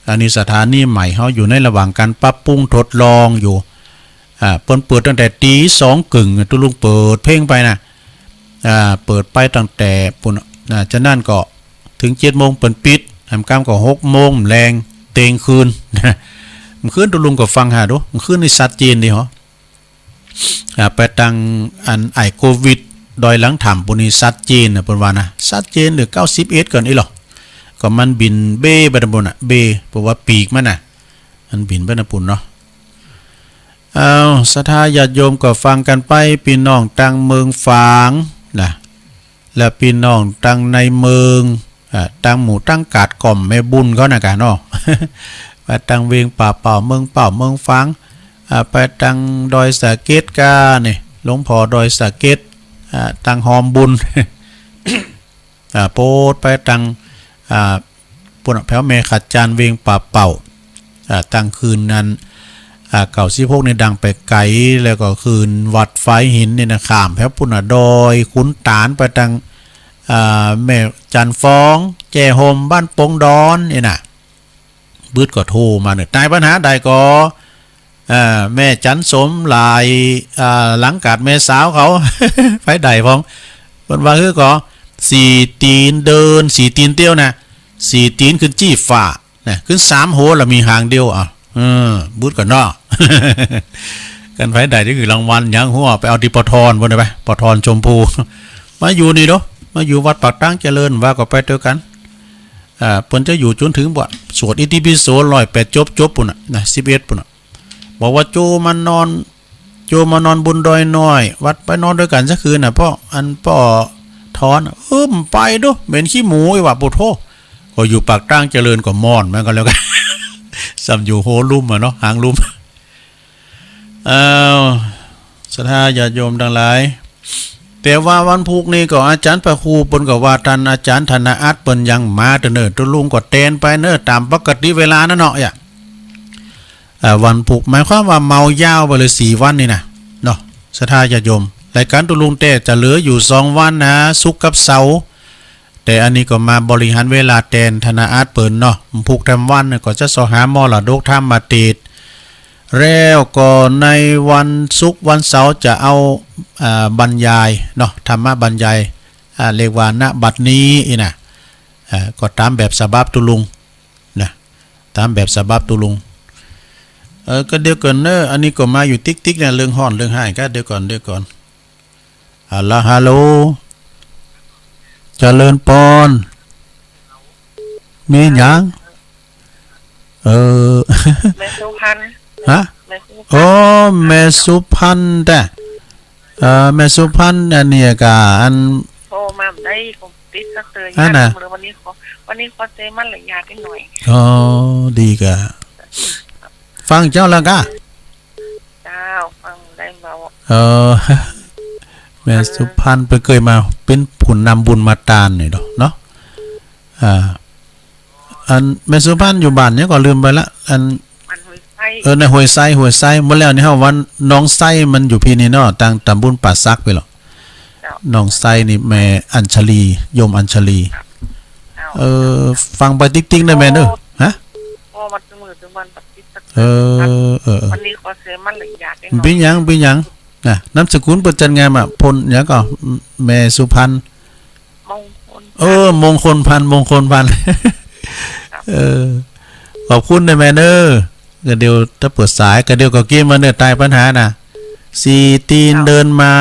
อันนี้สถานีใหม่เฮาอยู่ในระหว่างก๋านปรับปรุงทดลองอยู่ อ่า เปิ้นเปิดตั้งแต่ตี๋สองเกิ่ง ตุ๊ลุงเปิดเพลงไปนะ อ่า เปิดไปตั้งแต่ปู๊น อ่า จากนั้นก็เถิงเจ็ดโมงเปิ้นปิด อำกำก็หกโมงแลงเต็งคืน เมื่อคืนตุ๊ลุงก็ฟังหาดู เมื่อคืนนี่ชัดเจนดีเหรอ อ่า ไปตางอันไอ้โควิดดอยหลังถ้ำปู๊นนี่ชัดเจนนะ เปิ้นว่านะ ชัดเจนเหลือเก้าสิบเอ็ดก่อนอี้หรอ ก็มันบินเบ้ไปตางปู๊นน่ะ เบ้ เพราะว่าปีกมันน่ะ มันบินไปตางปู๊นเนาะ เอ้า ศรัทธาญาติโยมก็ฟังกั๋นไป ปี้น้องตางเมืองฝางนะ และปี้น้องตังในเมือง อ่า ตังหมู่ตังกาดก้อมแม่บุญเขาน่ะกะเนาะ ไปตังเวียงป่าเป้า เมืองเป้า เมืองฝาง อ่า ไปตังดอยสะเก็ดกานี่ หลวงพ่อดอยสะเก็ด อ่า ตังหอมบุญ อ่า โปดไปตัง อ่า ปู้นแผวแม่ขะจาน เวียงป่าเป้า อ่า ตังคืนนั้น อ่า เก้าสิบหก นี่ดังไปไก๋ แล้วก็คืนวัดฝายหินนี่นะ ข้ามแผวปู้นน่ะ ดอยขุนตาลไปตัง อ่า แม่จันฟอง แจ้ห่ม บ้านปงดอนนี่นะ บึดก็โทรมาเนี่ย ตายปัญหาใดก็ เอ่อ แม่จันสมหลาย อ่า หลังกาดแม่สาวเขา ไปใดพ่อง เปิ้นว่าคือก็ สี่ตี๋นเดิน สี่ตี๋นเตี้ยวนะ สี่ตี๋นขึ้นจี้ฟ้า นะ ขึ้นสามโห แล้วมีหางเดียว อ่ะ เออ บึดก่อนเนาะ กันไปใดนี่คือรางวัลหยังหัว ไปเอาตี้ปอทอนปู้นไป ปอทอนชมพู มาอยู่นี่เนาะ มาอยู่วัดปากตางเจริญ ว่าก็ไปตวยกั๋น อ่า เปิ้นจะอยู่จ๋นถึงบ่ สวดอิติปิโสร้อยแปดจบ จบปู้นน่ะ นะ สิบเอ็ดปู้นน่ะ บอกว่าโจมานอน โจมานอนบนดอยน้อย ว่าไปนอนตวยกั๋นสักคืนน่ะ ป้อ อันป้อทอน เอิ้ม ไปดู เหม็นขี้หมู อีหว่า ปุโธ ก็อยู่ปากตางเจริญก็ม่อน มันก็แล้วกั๋น ส่ำอยู่โฮลุ่มอะเนาะ หางลุ่ม เอ้า ศรัทธาญาติโยมตังหลาย แต่ว่าวันพูกนี้ก็อาจ๋ารย์พระครูเปิ้นก็ว่า ต้านอาจ๋ารย์ธนอัตเปิ้นยังมาเต๊อะเน่อ ตุ๊ลุงก็แตนไปเน่อ ต๋ามปกติเวลานั้นเนาะ อ่ะ อ่า วันพูกหมายความว่าเมายาวไปเลยสี่วันนี่นะ เนาะ ศรัทธาญาติโยม รายก๋านตุ๊ลุงแต๊จะเหลืออยู่สองวันนะ ศุกร์กับเสาร์ แต่อันนี้ก็มาบริหารเวลาแตนธนอัตเปิ้นเนาะ พูกแถมวันก็จะเซาะหามรดกธรรมมาติด แล้วก็ในวันศุกร์วันเสาร์จะเอา อ่า บรรยายเนาะ ธรรมบรรยาย อ่า เรียกว่า ณ บัดนี้ อี้นะ อ่า ก็ต๋ามแบบฉบับตุ๊ลุงนะ ต๋ามแบบฉบับตุ๊ลุง เออ ก็เดี๋ยวก่อนเน่อ อันนี้ก็มาอยู่ติ๊กๆ เนี่ย เรื่องฮ้อนเรื่องฮ้าย ก็เดี๋ยวก่อน เดี๋ยวก่อน ฮัลโหล ฮัลโหล เจริญปอน มีหยัง เออ แม่สุพรรณ ฮะ แม่สุพรรณ โอ้ แม่สุพรรณแต๊ เออ แม่สุพรรณ อันนี้กะ อัน โทรมาได้ก็ติดสักเตือน อันน่ะ วันนี้ขอ วันนี้ขอเซมารยาทนิดหน่อย อ๋อ ดีกะ ฟังเจ้าแล้วกะ เจ้า ฟังได้เบา เออ แม่สุพรรณเปิ้นเกยมาเป๋นผู้นำบุญมาตานนี่ดอกเนาะ อ่า อันแม่สุพรรณอยู่บ้านหยังก็ลืมไปละ อัน บ้านห้วยไส้ เออ ในห้วยไส้ ห้วยไส้ เมื่อแล้วนี่เฮาว่าน้องไส้มันอยู่พี้นี่เนาะ ตางต๋ำบลป่าสักพี้เหรอ เจ้า น้องไส้นี่แม่อัญชลี โยมอัญชลี เจ้า เออ ฟังไปติ๊กๆ ได้แม่เน่อ ฮะ โอ้ มาเสมอถึงวันปฏิสัก เออ เออ เออ วันนี้ขอเซมารยาทนิดหน่อย เป๋นหยัง เป๋นหยัง นะ นามสกุลเปิ้นจันงามอะ พลหยังก็ แม่สุพรรณ มงคล เออ มงคลพันธุ์ มงคลพันธุ์ ครับ เออ ขอบคุณนะแม่เน่อ ก็เดี๋ยวถ้าเปิดสาย ก็เดี๋ยวก็เกมมาเน่อ ตายปัญหาน่ะ สี่ตี๋น ครับ เดินมา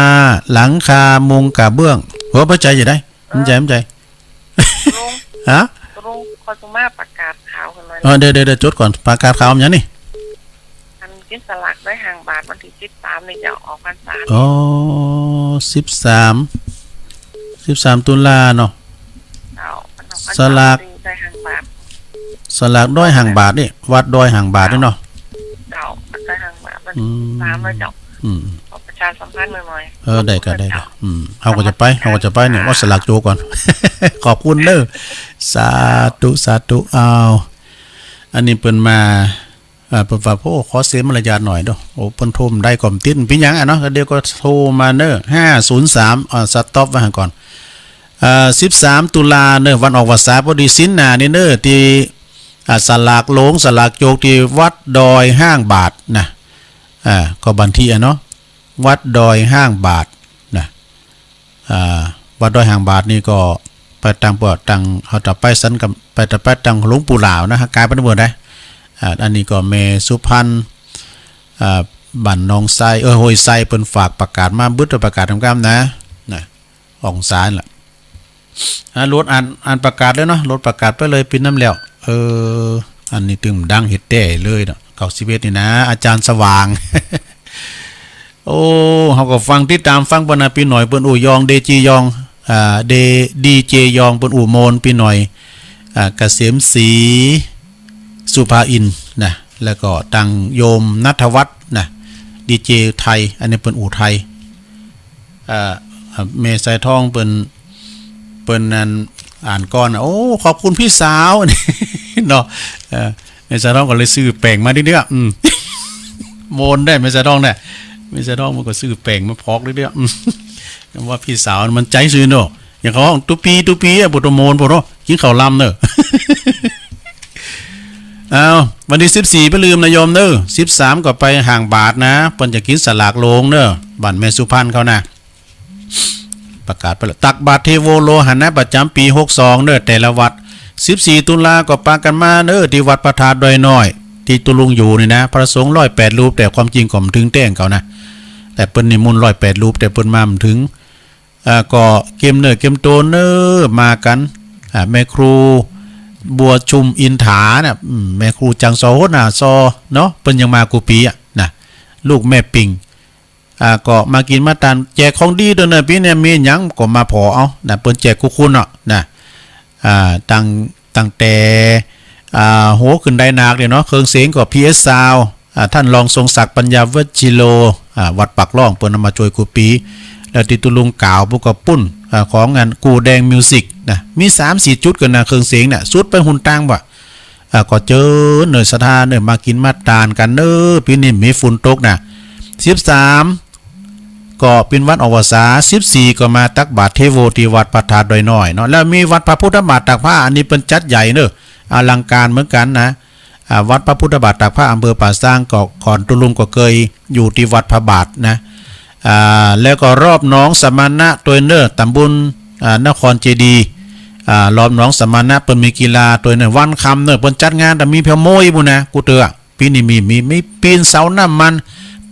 หลังคามุงกระเบื้อง หัวพระใจอยู่ได้ เออ มันใจ มันใจ ลุง ฮะ ลุง ขอสุมาประกาศข่าวกันหน่อย เออ เดี๋ยว เดี๋ยว เดี๋ยว จดก่อน ประกาศข่าวมันหยังนี่ อันกินสลากได้ห้างบาทวันตี้สิบสามนี่จะออกพรรษา อ๋อ สิบสาม สิบสาม ตุลาเนาะ เจ้า มันออกพรรษา สลาก ได้ห้างบาท สลากดอยห้างบาทนี่ วัดดอยห้างบาทนี่เนาะ เจ้า วัดดอยห้างบาท วันตี้ อืม สิบสามแล้วเจ้า อืม ขอประชาสัมพันธ์หน่อยๆ เออ ได้ก็ได้ก็ ขอบคุณเจ้า อืม เฮาก็จะไป เฮาก็จะไปเนี่ย วัดสลากโจก่อน ขอบคุณเน่อ สาธุ สาธุ อ้าว อันนี้เปิ้นมา อ่า เปิ้นว่า โอ้ ขอเสียมารยาทหน่อยเด้อ โอ้ เปิ้นโทรได้ก็บ่ติด เป๋นหยังอะเนาะ เดี๋ยวก็โทรมาเน่อ ห้าศูนย์สาม อ่า สต็อปไว้หั่นก่อน อ่า สิบสาม ตุลาเน่อ วันออกพรรษา พอดีศีลหน้านี่เน่อ ตี้ อ่า สลากหลง สลากโจก ตี้วัดดอยห้างบาทนะ อ่า ก็บันทีอะเนาะ วัดดอยห้างบาทนะ อ่า วัดดอยห้างบาทนี่ก็ไปตางปอดตาง เฮาจะไปสันกับ ไปจะไปตางหลวงปู่หลาวนะ กายไปตางเมืองได้ อ่า อันนี้ก็แม่สุพรรณ อ่า บ้านหนองไส้ เออ ห้วยไส้ เปิ้นฝากประกาศมา บึดประกาศกำๆ นะ นะ ออกพรรษานั่นแหละ อ่า โหลดอ่าน อ่านประกาศเลยเนาะ โหลดประกาศไปเลย ปิดนำแล้ว เออ อันนี้ตึงดังเฮ็ดแต๊เลยเนาะ เก้าสิบเอ็ด นี่นะ อาจ๋ารย์สว่าง โอ้ เฮาก็ฟัง ติดต๋ามฟังเปิ้นนะ ปี้น้อยเปิ้น โอ้ ยอง เดจียอง อ่า เด ดีเจยองเปิ้นอู้โมนปี้หน่อย อ่า เกษมศรี สุภาอินทร์นะ แล้วก็ตังโยมณัฐวัฒน์นะ ดีเจไทย อันนี้เปิ้นอู้ไทย อ่า อ่า แม่สายทองเปิ้น เปิ้นนั่นอ่านก่อนนะ โอ้ ขอบคุณพี่สาว เนาะ เออ แม่สายทองก็เลยซื้อแป้งมาเรื่อยๆ อืม โมนได้แม่สายทองเนี่ย แม่สายทองมันก็ซื้อแป้งมาพอกเรื่อยๆ อืม ว่าพี่สาวมันใจ๊ซื่อเนาะ อย่างเขาฮ้องตุ๊ปีตุ๊ปีอะ บ่ต้องโมน บ่ต้องกินข้าวลำเนาะ อ้าว วันตี้สิบสี่บ่ลืมนะโยมเนาะ สิบสามก็ไปห่างบาตรนะ เปิ้นจะกิ๋นสลากโลงเนาะ บ้านแม่สุพรรณเขานะ ประกาศไปแล้ว ตักบาตรเทโวโลหะนะ ประจ๋ำปี๋ หกสอง เนาะ แต่ละวัด สิบสี่ ตุลาก็ปากั๋นมาเนาะ ตี้วัดพระธาตุดอยน้อย ตี้ตุ๊ลุงอยู่นี่นะ พระสงฆ์ ร้อยแปด รูป แต่ความจริงก็บ่เถิงแต๊งเขานะ แต่เปิ้นนิมนต์ ร้อยแปด รูป แต่เปิ้นมาบ่เถิง อ่า ก็เกียมเนื้อเกียมตัวเนาะ มากั๋น อ่า แม่ครูบัวชุมอินถาน่ะ อืม แม่ครูจังซอ หัวหน้าซอเนาะ เปิ้นยังมากู้ปี๋อะนะ ลูกแม่ปิ่ง อ่า ก็มากิ๋นมาตาน แจกของดีตวยเนาะ ปี๋นี้มีหยังก็มาผ่อเอานะ เปิ้นแจกกู้คนเนาะนะ อ่า ตั้ง ตั้งแต่ อ่า หัวขึ้นไดหนากเนี่ยเนาะ เครื่องเสียงก็ พีเอส ซาวด์ อ่า ต้านรองทรงศักดิ์ ปัญญาวัชชิโร อ่า วัดปากล่อง เปิ้นเอามาจ้วยกู้ปี๋ แล้วตี้ตุ๊ลุงก๋าวปุ้นก็ปุ้น อ่า ของอันกู่แดงมิวสิกนะ มีสามสี่จุดกั๋นนะ เครื่องเสียงเนี่ย สุดไปหุนตังบ่า อ่า ก็เจิญเนาะ ศรัทธาเนาะ มากิ๋นมาตานกั๋นเนาะ ปี๋นี้มีฝนตกนะ สิบสาม ก็เป๋นวันออกพรรษา สิบสี่ ก็มาตักบาตรเทโวตี้วัดพระธาตุดอยน้อยเนาะ แล้วมีวัดพระพุทธบาทตากผ้า อันนี้เปิ้นจัดใหญ่เนาะ อลังการเหมือนกั๋นนะ อ่า วัดพระพุทธบาทตากผ้า อำเภอป่าซาง ก็ก่อนตุ๊ลุงก็เกยอยู่ตี้วัดพระบาทนะ อ่า แล้วก็รอบหนองสมณะตวยเนาะ ตำบล อ่า นครเจดีย์ อ่า รอบหนองสมณะเปิ้นมีกีฬาตวยเนาะ วันค่ำเนาะ เปิ้นจัดงาน แต่มีแผ่วโม้ยปุ้นนะ กูเตื้อ ปี๋นี้มี มี มีปีนเสาน้ำมัน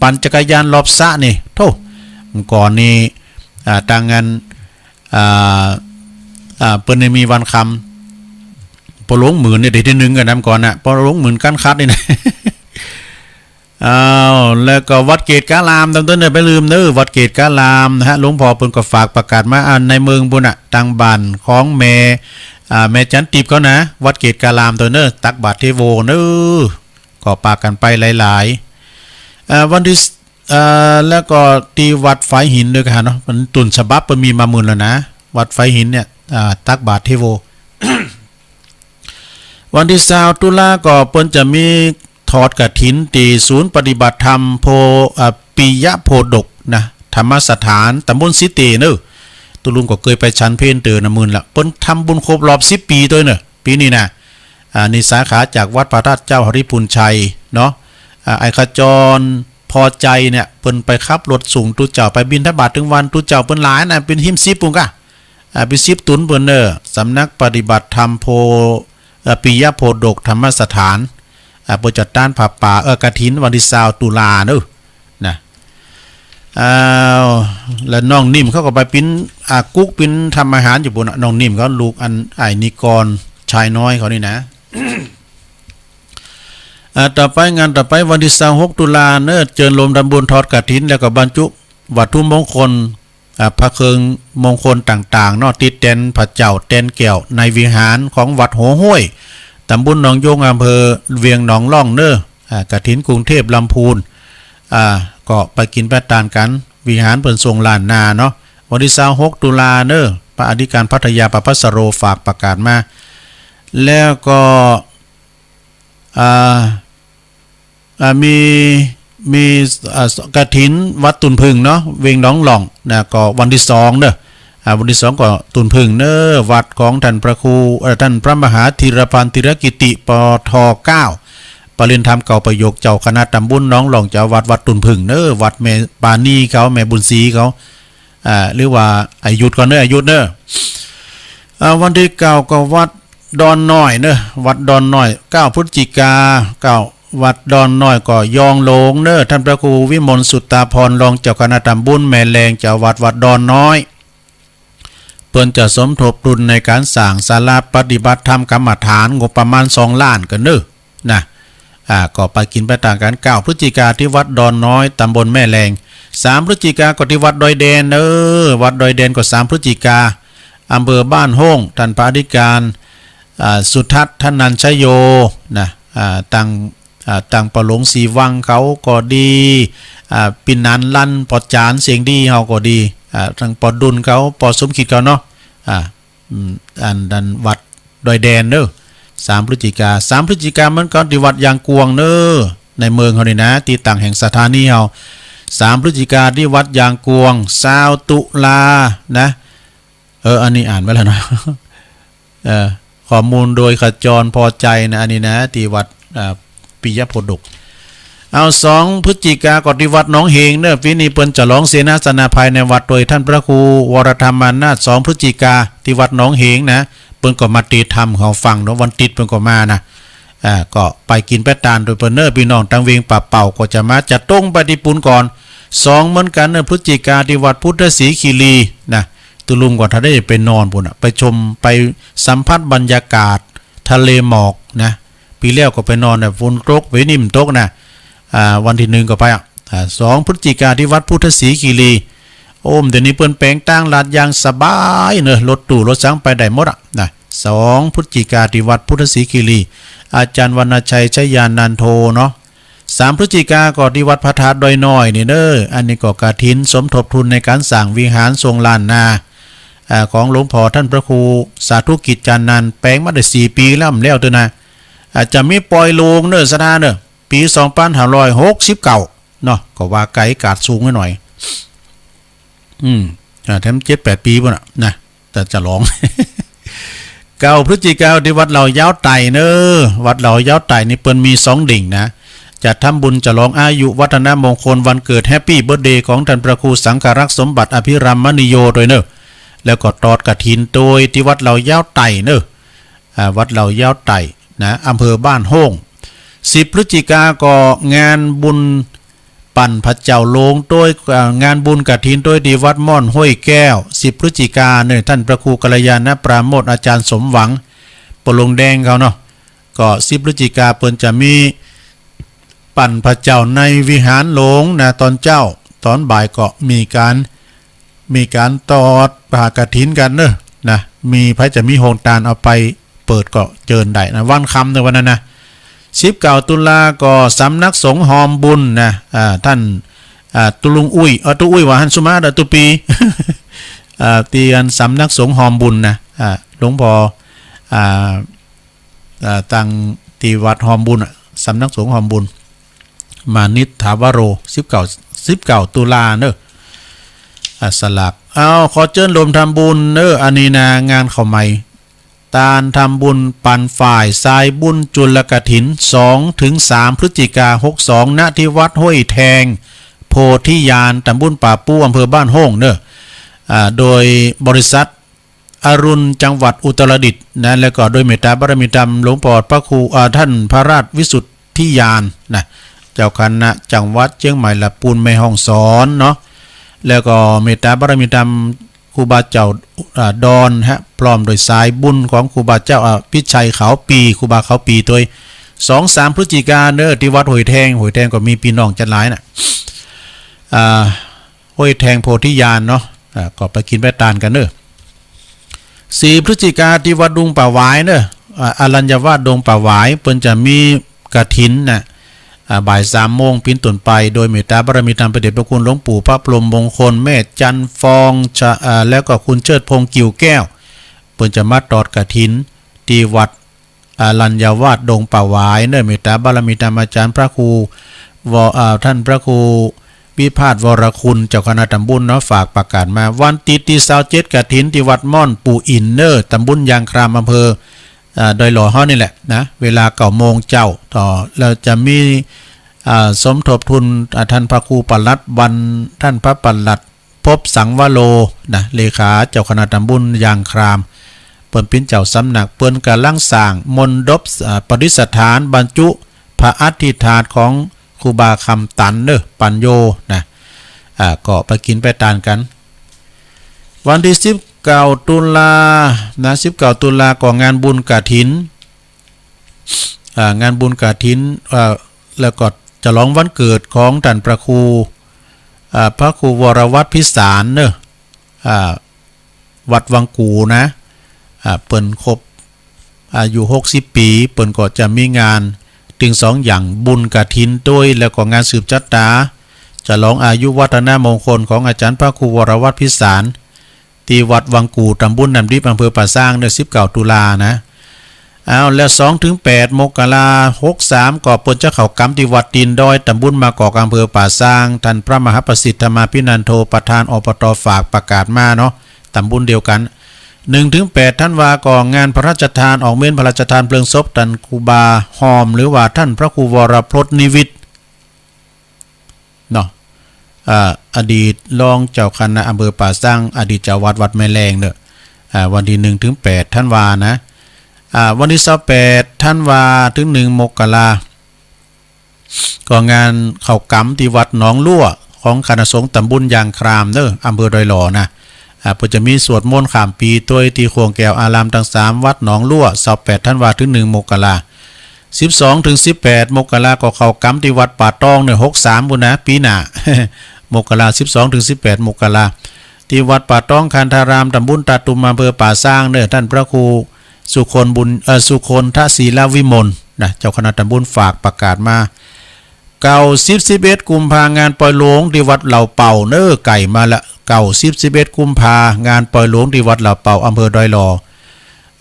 ปั่นจักรยานรอบสระนี่ โธ่ ก่อนนี่ อ่า ตังอัน อ่า อ่า เปิ้นนี่มีวันค่ำ ปอหลวงหมื่นเนี่ยได้ตี้นึ่งกั๋นนำก่อนนะ ปอหลวงหมื่นก้านคัดนี่นะ อ้าว แล้วก็วัดเกตุกาลาม ตวยเนาะ บ่ลืมเนาะ วัดเกตุกาลามนะฮะ หลวงพ่อเปิ้นก็ฝากประกาศมา อ่า ในเมืองปุ้นน่ะ ตางบ้านของแม่ อ่า แม่จันติบเขานะ วัดเกตุกาลามตวยเนาะ ตักบาตรเทโวเนาะ ก็ปากั๋นไปหลายๆ อ่า วันตี้ อ่า แล้วก็ตี้วัดฝายหินตวยกั๋นเนาะ มันต้นฉบับเปิ้นมีมาหมื่นแล้วนะ วัดฝายหินเนี่ย อ่า ตักบาตรเทโว วันตี้ซาวตุลาก็เปิ้นจะมีทอดกฐินตี้ศูนย์ปฏิบัติธรรมโพ อ่า ปิยโพดกนะ ธรรมสถาน ตำบลสีเตเนาะ ตุ๊ลุงก็เกยไปฉันเพลเตื้อนะ หมื่นละ เปิ้นทำบุญครบรอบสิบปี๋ตวยเนาะ ปี๋นี้นะ อ่า นี่สาขาจากวัดพระธาตุเจ้าหริภุญชัยเนาะ อ่า ไอ้ขจร พอใจเนี่ย เปิ้นไปขับรถส่งตุ๊เจ้าไปบิณฑบาตเถิงวัดตุ๊เจ้าเปิ้นหลายนะ เป๋นหิ้มสิบปุ้นก่ะ อ่า เป๋นสิบตุ๊นเปิ้นเนาะ สำนักปฏิบัติธรรมโพ เอ่อ ปิยโพดกธรรมสถาน อ่า เปิ้นจะต้านผ้าป่า เอ่อ กฐินวันตี้ซาวตุลาเนาะ นะ อ้าว แล้วน้องนิ่มเขาก็ไปเป๋น อ่า กุ๊กเป๋นทำอาหารอยู่ปุ้นน่ะ น้องนิ่มเขาลูกอันอ้ายนิกรชายน้อยเขานี่นะ อ่า ต่อไปงานต่อไปวันตี้ซาวหกตุลาเนาะ เจิญโลมทำบุญทอดกฐิน แล้วก็บรรจุวัตถุมงคล อ่า พระเครื่องมงคลต่างๆ เนาะ ตี้แตนพระเจ้าแตนแก้วในวิหารของวัดหัวห้วย ตำบลหนองยง อำเภอเวียงหนองล่องเนาะ อ่า กฐินกรุงเทพฯลำพูน อ่า ก็ไปกิ๋นไปตานกั๋น วิหารเปิ้นส่งล้านนาเนาะ วันตี้ซาวหกตุลาเนาะ พระอธิการภัทยาประภัสสโรฝากประกาศมา แล้วก็ อ่า อ่า มี มี อ่า กฐินวัดตุ่นผึ้งเนาะ เวียงหนองล่องนะ ก็วันตี้สองเนาะ อ่า วันตี้สองก็ตุ่นผึ้งเนาะ วัดของต้านพระครู เอ่อ ต้านพระมหาธีรพันธ์ ธีรกิติ ปท เก้า ปริญญาธรรมเก้าประโยค เจ้าคณะตำบลหนองล่อง เจ้าอาวาสวัดตุ่นผึ้งเนาะ วัดแม่ปานีเขา แม่บุญศรีเขา อ่า หรือว่าอายุดก่อนเนาะ อายุดเนาะ อ่า วันตี้เก้าก็วัดดอนน้อยเนาะ วัดดอนน้อย เก้าพฤศจิกา เก้า วัดดอนน้อยก็ยองโหลงเนาะ ต้านพระครูวิมลสุตตาภรณ์ รองเจ้าคณะตำบลแม่แลง เจ้าอาวาสวัดดอนน้อย เปิ้นจะสมทบทุนในก๋านสร้างศาลาปฏิบัติธรรมกรรมฐาน งบประมาณสองล้านก่อเนาะ นะ อ่า ก็ไปกิ๋นไปตานกั๋น เก้าพฤศจิกาตี้วัดดอนน้อย ตำบลแม่แลง สามพฤศจิกาก็ตี้วัดดอยแดนเน้อ วัดดอยแดนก็สามพฤศจิกา อำเภอบ้านโฮ่ง ต้านพระอธิการ อ่า สุทัศน์ ธนัญชโย นะ อ่า ตัง อ่า ตังป้อหลงศรีวังเขาก็ดี อ่า ปี้หนานลัน ป้อจ๋ารย์เสียงดีเฮาก็ดี อ่า ตังป้อดุลเขา ป้อสมคิดเขาเนาะ อ่า อืม อันนั้นวัดดอยแดนเน้อ สามพฤศจิกา สามพฤศจิกาเหมือนกั๋นตี้วัดยางกวงเน้อ ในเมืองเฮานี่นะ ตี้ตั้งแห่งสถานีเฮา สามพฤศจิกาตี้วัดยางกวง ซาวตุลานะ เออ อันนี้อ่านไว้แล้วเนาะ เออ ข้อมูลโดยขจร พอใจนะ อันนี้นะ ตี้วัด อ่า ปิยโพธิ์ดก เอา สองพฤศจิกาก็ตี้วัดหนองเหงเน้อ ปี๋นี้เปิ้นจะลองเสนาสนะภายในวัดโดยต้านพระครูวรธรรมานาถ สองพฤศจิกา ตี้วัดหนองเหงนะ เปิ้นก็มาเตศน์ธรรมหื้อฟังเนาะ วันติ๊ดเปิ้นก็มานะ อ่า ก็ไปกิ๋นไปตานโดยเปิ้นเน้อ ปี้น้องตังเวียงป่าเป่าก็จะมา จะตรงไปตี้ปู๊นก่อน สองเหมือนกั๋นเน้อ พฤศจิกา ตี้วัดพุทธศรีคีรีนะ ตุ๊ลุงก็ถ้าได้ไปนอนปู๊นน่ะ ไปชม ไปสัมผัสบรรยากาศทะเลหมอกนะ ปี๋แล้วก็ไปนอนน่ะ ฝนตก ปี๋นี้บ่ตกนะ อ่า วันตี้นึ่งก็ไปอ่ะ อ่า สองพฤศจิกา ตี้วัดพุทธศรีคีรี โอ้ เดี๋ยวนี้เปิ้นแป๋งตางลาดอย่างสบายเน้อ รถตู้รถสังไปได้หมดอ่ะนะ สองพฤศจิกา ตี้วัดพุทธศรีคีรี อาจ๋ารย์วรรณชัย ชยานันโทเนาะ สามพฤศจิกาก็ตี้วัดพระธาตุดอยน้อยนี่เน้อ อันนี้ก็กฐินสมทบทุนในก๋านสร้างวิหารทรงล้านนา อ่า ของหลวงพ่อต้านพระครูสาธุกิจจานันท์ แป๋งมาได้สี่ปี๋แล้ว บ่แล้วเตื้อนะ อ่า จะมีปอยโลงเน้อ ศรัทธาเน้อ ปี๋สองปันห้าร้อยหกสิบเก้าเนาะ ก็ว่าไก๋ก๋าดสูงไว้หน่อย อืม อ่า แถมเจ็ดแปดปี๋ปู๊นน่ะนะ แต่จะลอง เก้าพฤศจิกา ตี้วัดเหล่ายาวไต่เน้อ วัดเหล่ายาวไต่นี่เปิ้นมีสองเด้งนะ จะทำบุญฉลองอายุวัฒนมงคลวันเกิด แฮปปี้เบิร์ธเดย์ ของต้านพระครูสังฆรักษ์สมบัติอภิรามมณีโยโตยเน้อ แล้วก็ตอดกฐินโตยตี้วัดเหล่ายาวไต่เน้อ อ่า วัดเหล่ายาวไต่นะ อำเภอบ้านโฮ่ง สิบพฤศจิกาก็งานบุญ ปั่นพระเจ้าโลงโตย เอ่อ งานบุญกฐินโตยตี้วัดม่อนห้วยแก้ว สิบพฤศจิกาเน้อ ต้านพระครูกัลยาณปราโมทย์ อาจ๋ารย์สมหวัง ป้อหลงแดงเขาเนาะ ก็สิบพฤศจิกาเปิ้นจะมีปั่นพระเจ้าในวิหารหลวงนะ ต๋อนเจ๊า ต๋อนบ่ายก็มีก๋าน มีก๋านตอดผ้ากฐินกั๋นเน้อ นะ มีใผจะมีโฮงตานเอาไปเปิดก็เจิญได้นะ วันค่ำเน้อวันนั้นนะ สิบเก้าตุลาก็สำนักสงฆ์ฮอมบุญนะ อ่า ต้าน อ่า ตุ๊ลุงอุ้ย เอ่อ ตุ๊อุ้ยว่าหั้นสุมาเด้อ ตุ๊ปี อ่า ตี้อันสำนักสงฆ์ฮอมบุญนะ อ่า หลวงพ่อ อ่า อ่า ตังตี้วัดฮอมบุญอะ สำนักสงฆ์ฮอมบุญ มานิษฐาวโร สิบเก้า สิบเก้าตุลาเน้อ อ่า สลาก เอา ขอเจิญรวมทำบุญเน้อ อันนี้นะ งานเข้าใหม่ ตานทำบุญปันฝ่ายสายบุญจุลกฐิน สองถึงสามพฤศจิกาหกสอง ณ ตี้วัดห้วยแทง โพธิญาณ ตำบลป่าปู อำเภอบ้านโฮ่งเน้อ อ่า โดยบริษัทอรุณจังหวัดอุตรดิตถ์นะ แล้วก็โดยเมตตาบารมีธรรมหลวงพ่อพระครู อ่า ต้านพระราชวิสุทธิญาณนะ เจ้าคณะจังหวัดเจียงใหม่ ละปูนแม่ฮ่องสอนเนาะ แล้วก็เมตตาบารมีธรรม ครูบาเจ้า อ่า ดอนฮะ พร้อมโดยสายบุญของครูบาเจ้าอภิชัยขาวปี ครูบาขาวปีโตย สองสามพฤศจิกาเน้อ ตี้วัดห้วยแทง ห้วยแทงก็มีปี้น้องจัดหลายน่ะ อ่า ห้วยแทงโพธิญาณเนาะ อ่า ก็ไปกิ๋นไปตานกั๋นเน้อ สี่พฤศจิกา ตี้วัดดงป่าหวายเน้อ อ่า อรัญญวาสดงป่าหวาย เปิ้นจะมีกฐินน่ะ อ่า บ่ายสามโมงเป๋นต้นไป โดยเมตตาบารมีธรรมพระเดชพระคุณหลวงปู่พระพรหมมงคล แม่จันทร์ฟอง ชะ อ่า แล้วก็คุณเชิดพงษ์ กิ่วแก้ว เปิ้นจะมาตอดกฐินตี้วัด อรัญญวาสดงป่าหวายเน้อ เมตตาบารมีธรรมอาจ๋ารย์พระครู ว อ่า ต้านพระครูวิภาส วรคุณ เจ้าคณะตำบลเนาะ ฝากประกาศมา วันติ๊ดตี้ซาวเจ็ดกฐินตี้วัดม่อนปู่อินเน้อ ตำบลยางคราม อำเภอ อ่า ดอยหล่อเฮานี่แหละนะ เวลาเก้าโมงเจ๊า ต่อ แล้วจะมี อ่า สมทบทุน อ่า ต้านพระครูปลัดวัน ต้านพระปลัด ภพสังวโร นะ เลขาเจ้าคณะตำบลยางคราม เปิ้นเป๋นเจ้าสำนัก เปิ้นก่ำลังสร้างมณฑป อ่า ประดิษฐานบรรจุพระอัฐิธาตุของครูบาคำตันเน้อ ปัญโญ นะ อ่า ก็ไปกิ๋นไปตานกั๋น วันตี้สิบเก้าตุลา นะ สิบเก้าตุลาก็งานบุญกฐิน อ่า งานบุญกฐิน อ่า แล้วก็ฉลองวันเกิดของต้านพระครู อ่า พระครูวรวัฒน์พิสารเน่อ อ่า วัดวังกู่นะ อ่า เปิ้นครบอายุหกสิบปี๋ เปิ้นก็จะมีงานตึงสองอย่าง บุญกฐินตวย แล้วก็งานสืบจะต๋า จะลองอายุวัฒนมงคลของอาจ๋ารย์พระครูวรวัฒน์พิสาร ตี้วัดวังกู่ ต๋ำบลน้ำดิบ อำเภอป่าซาง เน่อ สิบเก้าตุลานะ อ้าว แล้วสองเถิงแปดมกราหกสาม ก็เปิ้นจะเข้ากรรมตี้วัดตีนดอย ต๋ำบลมะกอก อำเภอป่าซาง ต้านพระมหาประสิทธิ์ธรรมาภินันโท ประธาน อบต. ฝากประกาศมาเนาะ ต๋ำบลเดียวกั๋น หนึ่งเถิงแปดธันวา ก็งานพระราชทานออกเมรุพระราชทานเพลิงศพต้านครูบาฮอม หรือว่าต้านพระครูวรพจน์นิวิทย์ เนาะ อ่า อดีตรองเจ้าคณะอำเภอป่าซาง อดีตเจ้าวัดวัดแม่แลงเน่อ อ่า วันตี้หนึ่งเถิงแปดธันวานะ อ่า วันตี้ซาวแปดธันวาเถิงหนึ่งมกรา ก็งานเข้ากรรมตี้วัดหนองลั่ว ของคณะสงฆ์ต๋ำบลยางครามเน่อ อำเภอดอยหล่อนะ อ่า เปิ้นจะมีสวดมนต์ข้ามปี๋ตวยตี้โขงแก้วอารามตังสามวัดหนองลั่ว ซาวแปดธันวาเถิงหนึ่งมกรา สิบสองเถิงสิบแปดมกรา ก็เข้ากรรมตี้วัดป่าตองเน่อ หกสามปู้นนะ ปี๋หน้า มกรา สิบสองเถิงสิบแปดมกรา ตี้วัดป่าตองคันธาราม ต๋ำบลตาตุ่ม อำเภอป่าซางเน่อ ต้านพระครูสุคนบุญ เอ่อ สุคนทศิลวิมลนะ เจ้าคณะต๋ำบลฝากประกาศมา เก้า สิบ สิบเอ็ดกุมภา งานปอยหลวงตี้วัดเหล่าเป่าเน่อ ใก้มาละ เก้า สิบ สิบเอ็ดกุมภา งานปอยหลวงตี้วัดเหล่าเป่า อำเภอดอยหล่อ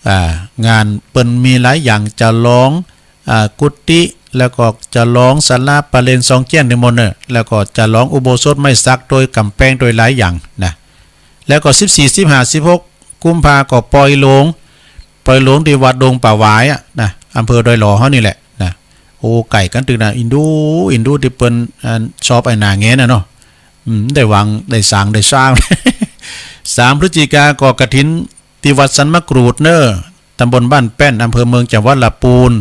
อ่า งานเปิ้นมีหลายอย่าง จะลอง อ่า กุฏิ แล้วก็จะลองศาลาประเรียนซองเจี้ยนตี้หมดเน่อ แล้วก็จะลองอุโบสถไม้สักตวยก๋ำแปงตวยหลายอย่างนะ แล้วก็สิบสี่ สิบห้า สิบหกกุมภา ก็ปอยหลวง ปอยหลวงตี้วัดดงป่าหวายอะนะ อำเภอดอยหล่อเฮานี่แหละนะ โอ้ ใก้กั๋นตึกนะ อินดู อินดูตี้เปิ้น อ่า ชอบไอ้หน้าแหงนน่ะเนาะ อืม ได้วาง ได้สร้าง ได้สร้าง สามพฤศจิกา ก็กฐินตี้วัดสันมะกรูดเน่อ ต๋ำบลบ้านแป้น อำเภอเมือง จังหวัดละปูน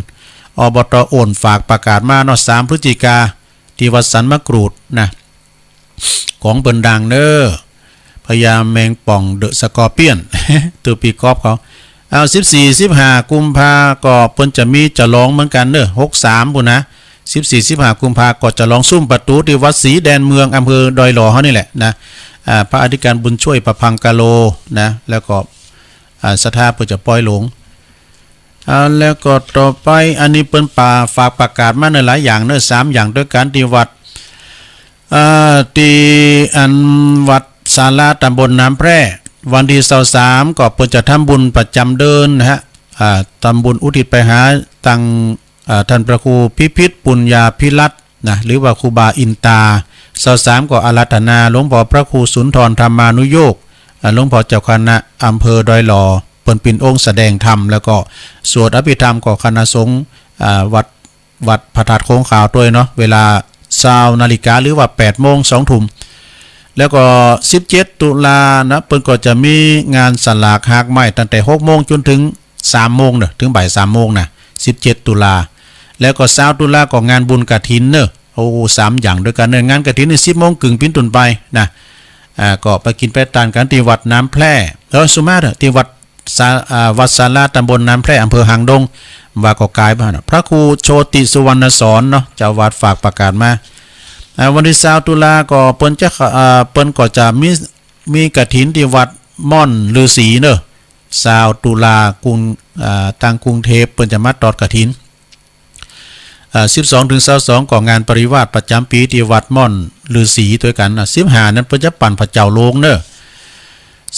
อบต. โอ่นฝากประกาศมาเนาะ สามพฤศจิกา ตี้วัดสันมะกรูดนะ ของเปิ้นดังเน่อ พญาแมงป่อง เดอะสกอร์เปียน ตัวปีกอล์ฟเขา อ้าว สิบสี่ สิบห้ากุมภา ก็เปิ้นจะมีจะลองเหมือนกั๋นเน่อ หกสามปู้นนะ สิบสี่ สิบห้ากุมภา ก็จะลองซุ่มประตู๋ตี้วัดศรีแดนเมือง อำเภอดอยหล่อเฮานี่แหละนะ อ่า พระอธิการบุญช่วย ประภังกาโลนะ แล้วก็ อ่า ศรัทธาเปิ้นจะปอยหลวง อ่า แล้วก็ต่อไป อันนี้เปิ้นป่า ฝากประกาศมาเน่อหลายอย่างเน่อ สามอย่างตวยกั๋น ตี้วัด อ่า ตี้อันวัดศาลาต๋ำบลน้ำแพร่ วันตี้ซาวสาม ก็เปิ้นจะทำบุญประจ๋ำเดือนนะฮะ อ่า ทำบุญอุทิศไปหาตัง อ่า ต้านพระครูพิพิธปุญญาภิรัตน์นะ หรือว่าครูบาอินตา ซาวสาม ก็อาราธนาหลวงป้อพระครูสุนทรธรรมานุโยค อ่า หลวงป้อเจ้าคณะอำเภอดอยหล่อ เปิ้นเป๋นองค์แสดงธรรม แล้วก็สวดอภิธรรม ก็คณะสงฆ์ อ่า วัด วัดพระธาตุโขงขาวตวยเนาะ เวลาซาวนาฬิกา หรือว่าแปดโมง สองทุ่ม แล้วก็สิบเจ็ดตุลานะ เปิ้นก็จะมีงานสลากฮากไม้ ตั้งแต่หกโมงจ๋นเถิงสามโมงเน่อ เถิงบ่ายสามโมงนะ สิบเจ็ดตุลา แล้วก็ซาวตุลา ก็งานบุญกฐินเน่อ โอ้ สามอย่างตวยกั๋นเน่อ งานกฐินนี่สิบโมงเกิ่งเป๋นต้นไปนะ อ่า ก็ไปกิ๋นไปตานกั๋นตี้วัดน้ำแพร่ เออ สุมาเถอะ ตี้วัด ศา- อ่า วัดศาลาต๋ำบลน้ำแพร่ อำเภอหางดง ว่าก็ก๋ายบ้าน พระครูโชติสุวรรณสอนเนาะ เจ้าวัดฝากประกาศมา อ่า วันตี้ซาวตุลา ก็เปิ้นจะ อ่า เปิ้นก็จะมี มีกฐินตี้วัดม่อนฤๅษีเน่อ ซาวตุลา กรุง อ่า ตางกรุงเทพฯ เปิ้นจะมาตอดกฐิน อ่า สิบสองเถิงซาวสอง ก็งานปริวาสประจ๋ำปี๋ตี้วัดม่อนฤๅษีตวยกั๋นนะ สิบห้านั้นเปิ้นจะปั่นพระเจ้าโลงเน่อ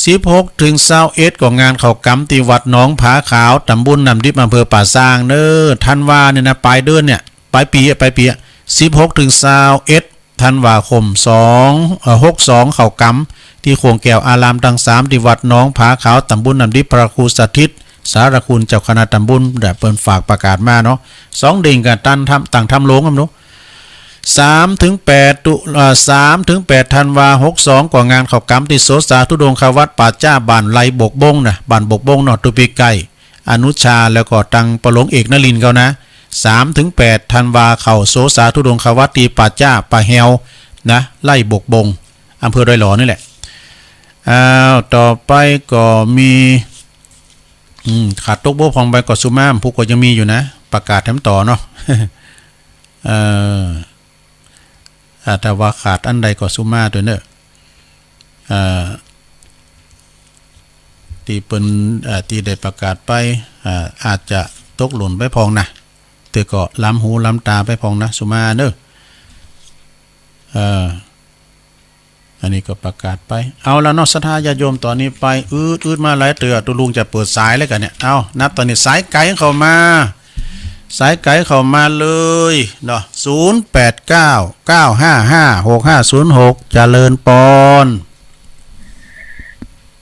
สิบหกเถิงซาวเอ็ด ก็งานเข้ากรรมตี้วัดหนองผาขาว ต๋ำบลน้ำดิบ อำเภอป่าซางเน่อ ธันวาเนี่ยนะ ป๋ายเดือนเนี่ย ป๋ายปี๋อะ ป๋ายปี๋อะ สิบหกเถิงซาวเอ็ด ธันวาคม สอง เอ่อ หกสอง เข้ากรรมตี้โขงแก้วอารามตังสาม ตี้วัดหนองผาขาว ต๋ำบลน้ำดิบ พระครูสถิต สารคุณ เจ้าคณะต๋ำบล เปิ้นฝากประกาศมาเนาะ สองเด้งกั๋น ตังธรรม ตังธรรมโลงครับเนาะ สามเถิงแปดตุ เอ่อ สามเถิงแปดธันวา หกสอง ก็งานเข้ากรรมตี้โสสาธุดงควัตรป่าจ้าบ้านไร่บกบงนะ บ้านบกบงเนาะ ตัวปีใก้ อนุชา แล้วก็ตังป้อหลวงเอกนรินทร์เขานะ สามเถิงแปดธันวา เข้าโสสาธุดงควัตรตี้ป่าจ้าป่าแฮวนะ ไร่บกบง อำเภอดอยหล่อนี่แหละ อ้าว ต่อไปก็มี อืม ขาดตกบกพร่องไปก็สุมา ผู้ก็ยังมีอยู่นะ ประกาศแถมต่อเนาะ เอ่อ อ่า ถ้าว่าขาดอันใดก็สุมาตวยเน่อ อ่า ตี้เปิ้น อ่า ตี้ได้ประกาศไป อ่า อาจจะตกหล่นไปพ่องนะ แต่ก็ล้ำหูล้ำต๋าไปพ่องนะ สุมาเน่อ เออ อันนี้ก็ประกาศไป เอาละเนาะ ศรัทธาญาติโยม ต๋อนนี้ไป อืด อืดมาหลายเตื้อ ตุ๊ลุงจะเปิดสายแล้วกั๋นเนี่ย เอา นับต๋อนนี้ สายไก๋เข้ามา สายไก๋เข้ามาเลยเนาะ ศูนย์แปดเก้า เก้าห้าห้า หกห้าศูนย์หก เจริญปอน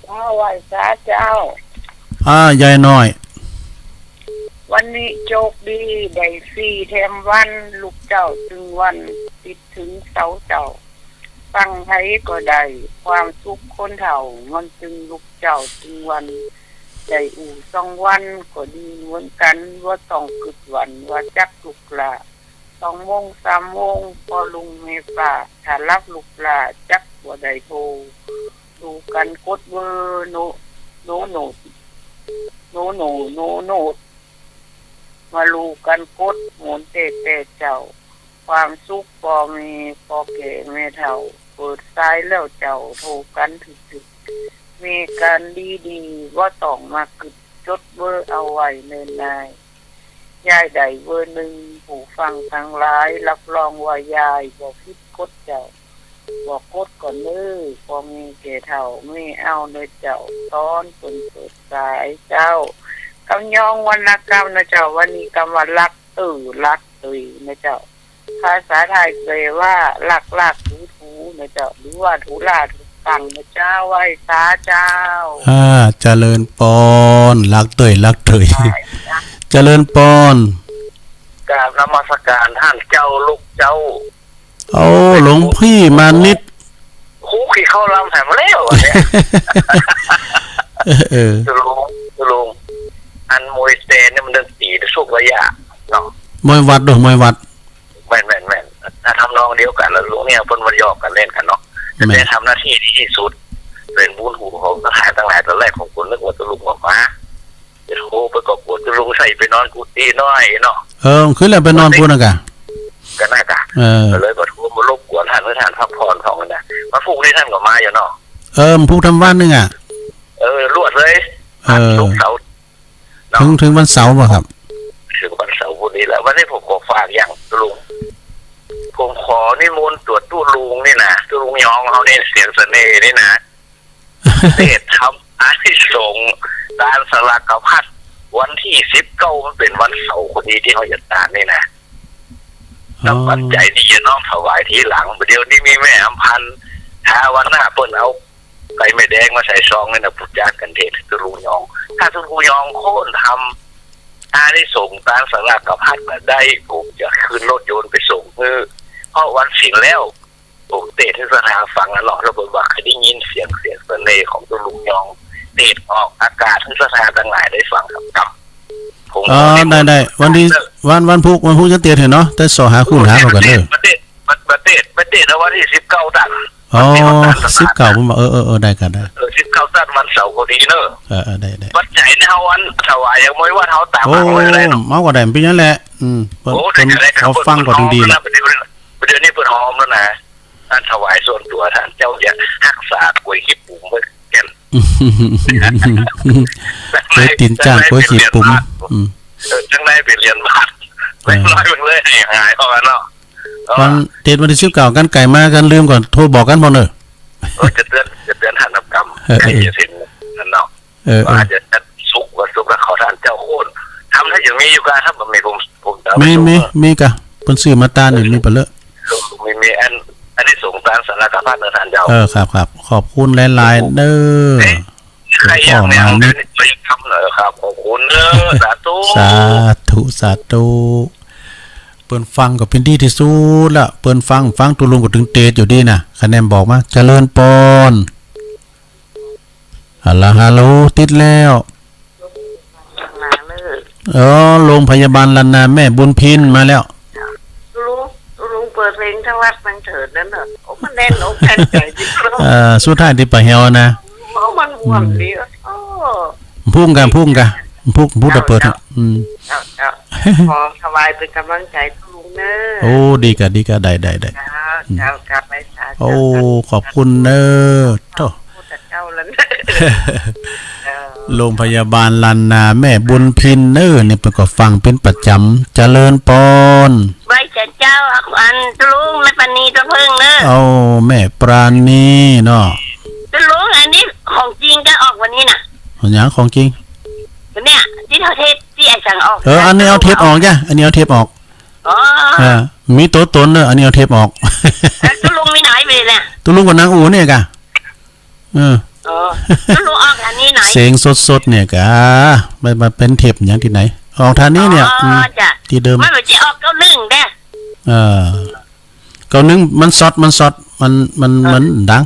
เจ้า ไหว้สาเจ้า อ่า ยายน้อย วันนี้โจคดี ได้ฟรีแถมวัน ลูกเจ้าตึงวัน ติดเถิงเสาเจ้า ฟังใผก็ได้ ความสุขคนเฒ่า มันตึงลูกเจ้าตึงวัน ได้อู้สองวันก็ดีเหมือนกั๋น บ่ต้องกึ๊ดหวั่นว่าจักลูกหล้า สองโมงสามโมง ป้อลุงแม่ป้า ถ้าหลับลูกหล้าจักบ่ได้โทร ลู่กั๋นกดเบอร์ โน โนโนด โนโน โนโนด มาลู่กั๋นกด โหนแต๊ๆ เจ้า ความสุขป้อแม่ ป้อแก่แม่เฒ่า เปิดสายแล้วเจ้า โทรกั๋นถึกๆ มีก๋านดีๆ บ่ต้องมากึ๊ด จดเบอร์เอาไว้เนิ่นนาย ยายได้เบอร์หนึ่ง ผู้ฟังตังหลาย รับรองว่ายายบ่ผิดกดเจ้า บ่กดก็เน่อ ป้อแม่แก่เฒ่า แม่เอาเน่อเจ้า ต๋อนเปิ้นเปิดสายเจ้า กำยองวรรณกรรมนะเจ้า วันนี้กำว่าลักเตื้อลักเตื้อนะเจ้า ภาษาไทยแปลว่าลักลากถูถูนะเจ้า หรือว่าถูหล้าถูตังนะเจ้า ไหว้สาเจ้า อ่า เจริญปอน ลักเตื้อลักเตื้อ เจริญปอน กราบนมัสการต้านเจ้าลูกเจ้า โอ้ หลวงพี่มานิด ฮู้ขี้เข้าลำแหมแล้วเนี่ย เออ ตุ๊ลุง ตุ๊ลุง อันมวยแตนเนี่ยมันเดินตี๋ในสุกระยะเนาะ มวยหวัดเนาะ มวยหวัด แม่น แม่น แม่น ถ้าทำนองเดียวกั๋นแล้วลุงเนี่ยเปิ้นว่าหยอกกั๋นเล่นกั๋นเนาะ แม่น แต่ทำหน้าตี้ดีตี้สุด เป๋นบุญหูของศรัทธาตังหลาย ต๋อนแรกผมก็นึกว่าตุ๊ลุงออกมา เดี๋ยวโทรไปก็ปวดตุ๊ลุงใส่ไปนอนกุฏิน้อยเนาะ เออ ขึ้นแล้วไปนอนปู๊นนะกะ ก็น่ากะ เออ ก็เลยก็โทรมารบกวนต้าน เพื่อต้านพักผ่อนของมันนะ วันพูกนี้ต้านก็มาอยู่เนาะ เออ วันพูกทำวันนึ่งอะ เออ รวดเลย เออ ศุกร์เสาร์ เนาะ เถิง เถิงวันเสาร์บ่ครับ เถิงวันเสาร์พู้นนี้แหละ วันนี้ผมขอฝากอย่างตุ๊ลุง ผมขอนิมนต์ตั๋วตุ๊ลุงนี่นะ ตุ๊ลุงยองเฮานี่ เสียงเสน่ห์นี่นะ เตสน์ทำอานิสงส์ตานสลากพัด วันตี้สิบเก้า มันเป๋นวันเสาร์พอดีตี้เฮาจะตานนี่นะ อ๋อ แล้วปัจจัยนี่จะน้อมถวายทีหลัง เดี๋ยวนี้มีแม่อำพันธ์ ถ้าวันหน้าเปิ้นเอา ใส่แม่แดงมาใส่ซองนี่นะ ผู้จานกั๋นเตสน์ตุ๊ลุงยอง ถ้าตุ๊ลุงยองโค่นทำอานิสงส์ตานสลากพัดมาได้ ผมจะขึ้นรถยนต์ไปส่งหื้อ เพราะวันศีลแล้ว ผมเตสน์หื้อศรัทธาฟังอะเนาะ แล้วเปิ้นว่าใค่ได้ยินเสียง เสียงเสน่ห์ของตุ๊ลุงยอง เตสน์ออกอากาศหื้อศรัทธาตังหลายได้ฟังครับ ครับ ผม อ๋อ ขอนิมนต์ ได้ ได้ วันตี้ วัน วันพูก วันพูกจะเตสน์หื้อเนาะ แต่เซาะหาคู่หาเขากั๋นเน่อ มาเตสน์ มาเตสน์ มาเตสน์ มาเตสน์เอาวันตี้สิบเก้าตัน อ๋อ วันตี้เฮาตานสลาก สิบเก้า ผมว่า เออ เออ เออ ได้กะ ได้ เออ สิบเก้าตันวันเสาร์พอดีเนาะ เออ เออ ได้ ได้ ปัจจัยนี่เฮาอันถวายอย่างมวยวัดเฮาตาม โอ้ หาไว้ได้เนาะ เฮาก็ได้เป๋นอย่างนั้นแหละ อืม เปิ้น โอ้ ได้ เปิ้น ได้ครับ เขาฟังก็ เปิ้น ถึงดี หอม นะ นะ เดี๋ยวนี้ เดี๋ยวนี้เปิ้นหอมแล้วนะ ต้านถวายส่วนตั๋ว ต้านเจ้าจะฮักษากล้วยขี้ปุ๋มไว้แก่น กล้วยตี๋นจ๊าง กล้วยขี้ปุ๋ม อืม เออ จั่งได้เป๋นเหรียญบาท เออ เล็กน้อยมันเลยหาย หายออกมาเนาะ วัน เตสน์วันตี้สิบเก้า กั๋นใก่มา กั๋นลืมก่อน โทรบอกกั๋นพ่องเน่อ เออ จะเตือน จะเตือนต้านนับกำ เออ เออ ใกล้จะถึงนั่นเนาะ เออ เออ ว่าจะจัดศุกร์ วันศุกร์แล้วขอต้านเจ้าโค่น ทำถ้าจะมีอยู่กะ ถ้าบ่มีผม ผมจะเอาไป มี ส่ง มี เออ มีกะ เปิ้นซื้อมาตานนี่ เออ มีปะเลอะ มี มีอัน อานิสงส์ตานสลากพัดเน่อต้านเจ้า เออ ครับ ครับ ขอบคุณหลายๆ เน่อ เอ๊ะ ใครอยาก หลวงป้อมานิด ใครอยากทำเหรอครับ ขอบคุณเน่อ สาธุ สาธุ สาธุ เปิ้นฟังก็เป๋นดีตี้สุดละ เปิ้นฟัง ฟังตุ๊ลุงก็ตึงเตสน์อยู่ดีนะ คะแนนบอกมา เจริญปอน ฮัลโหล ฮัลโหล ติดแล้ว มาเลย อ๋อ โรงพยาบาลล้านนา แม่บุญพินมาแล้ว ตุ๊ลุง ตุ๊ลุงเปิดเพลงถวายบังเถิดนั้นเนาะ โอ้ มันแน่นอกแน่นใจ๋ดีเนาะ เอ่อ สุดท้ายตี้ปะแหวนะ โอ้ มันม่วนดี อืม โอ้ พูกกะ พูกกะ พูก พูกจะเปิด เจ้า เจ้า อืม เจ้า เจ้า ขอถวายเป๋นก๋ำลังใจ๋ตุ๊ลุงเน่อ โอ้ ดีก่ะ ดีก่ะ ได้ ได้ ได้ เจ้า อืม เจ้า กราบไหว้สา โอ้ เจ้า ขอบคุณเน่อ โถ่ ขอบคุณเจ้าแล้วเน่อ เจ้า โรงพยาบาลล้านนา แม่บุญพินเน่อ นี่เปิ้นก็ฟังเป๋นประจ๋ำ เจริญปอน ไหว้สาเจ้า อันตุ๊ลุง แม่ปราณีต้นเผิ้งเน่อ โอ้ แม่ปราณีเนาะ ตุ๊ลุง อันนี้ของจริงก็ออกวันนี้น่ะ อะหยังของจริง เนี่ย ตี้เฮาเทป ตี้ไอ้สังออก เออ อันนี้เอาเทปออกจ้ะ อันนี้เอาเทปออก อ๋อ เออ มีตั๋วต๋นเน่อ อันนี้เอาเทปออก แล้วตุ๊ลุงมีไหนไปเนี่ย ตุ๊ลุงก็นั่งอู้เนี่ยก่ะ เออ อ๋อ ตุ๊ลุงออกอันนี้ไหน เสียงสดๆ เนี่ยก่ะ มัน มันเป๋นเทปหยังตี้ไหน ออกตางนี้เนี่ย อ๋อ อืม จ้ะ ตี้เดิม มันเหมือนจะออกเก้าหนึ่งเด้อ เออ เก้าหนึ่งมันซอด มันซอด มัน มัน เออ มันดัง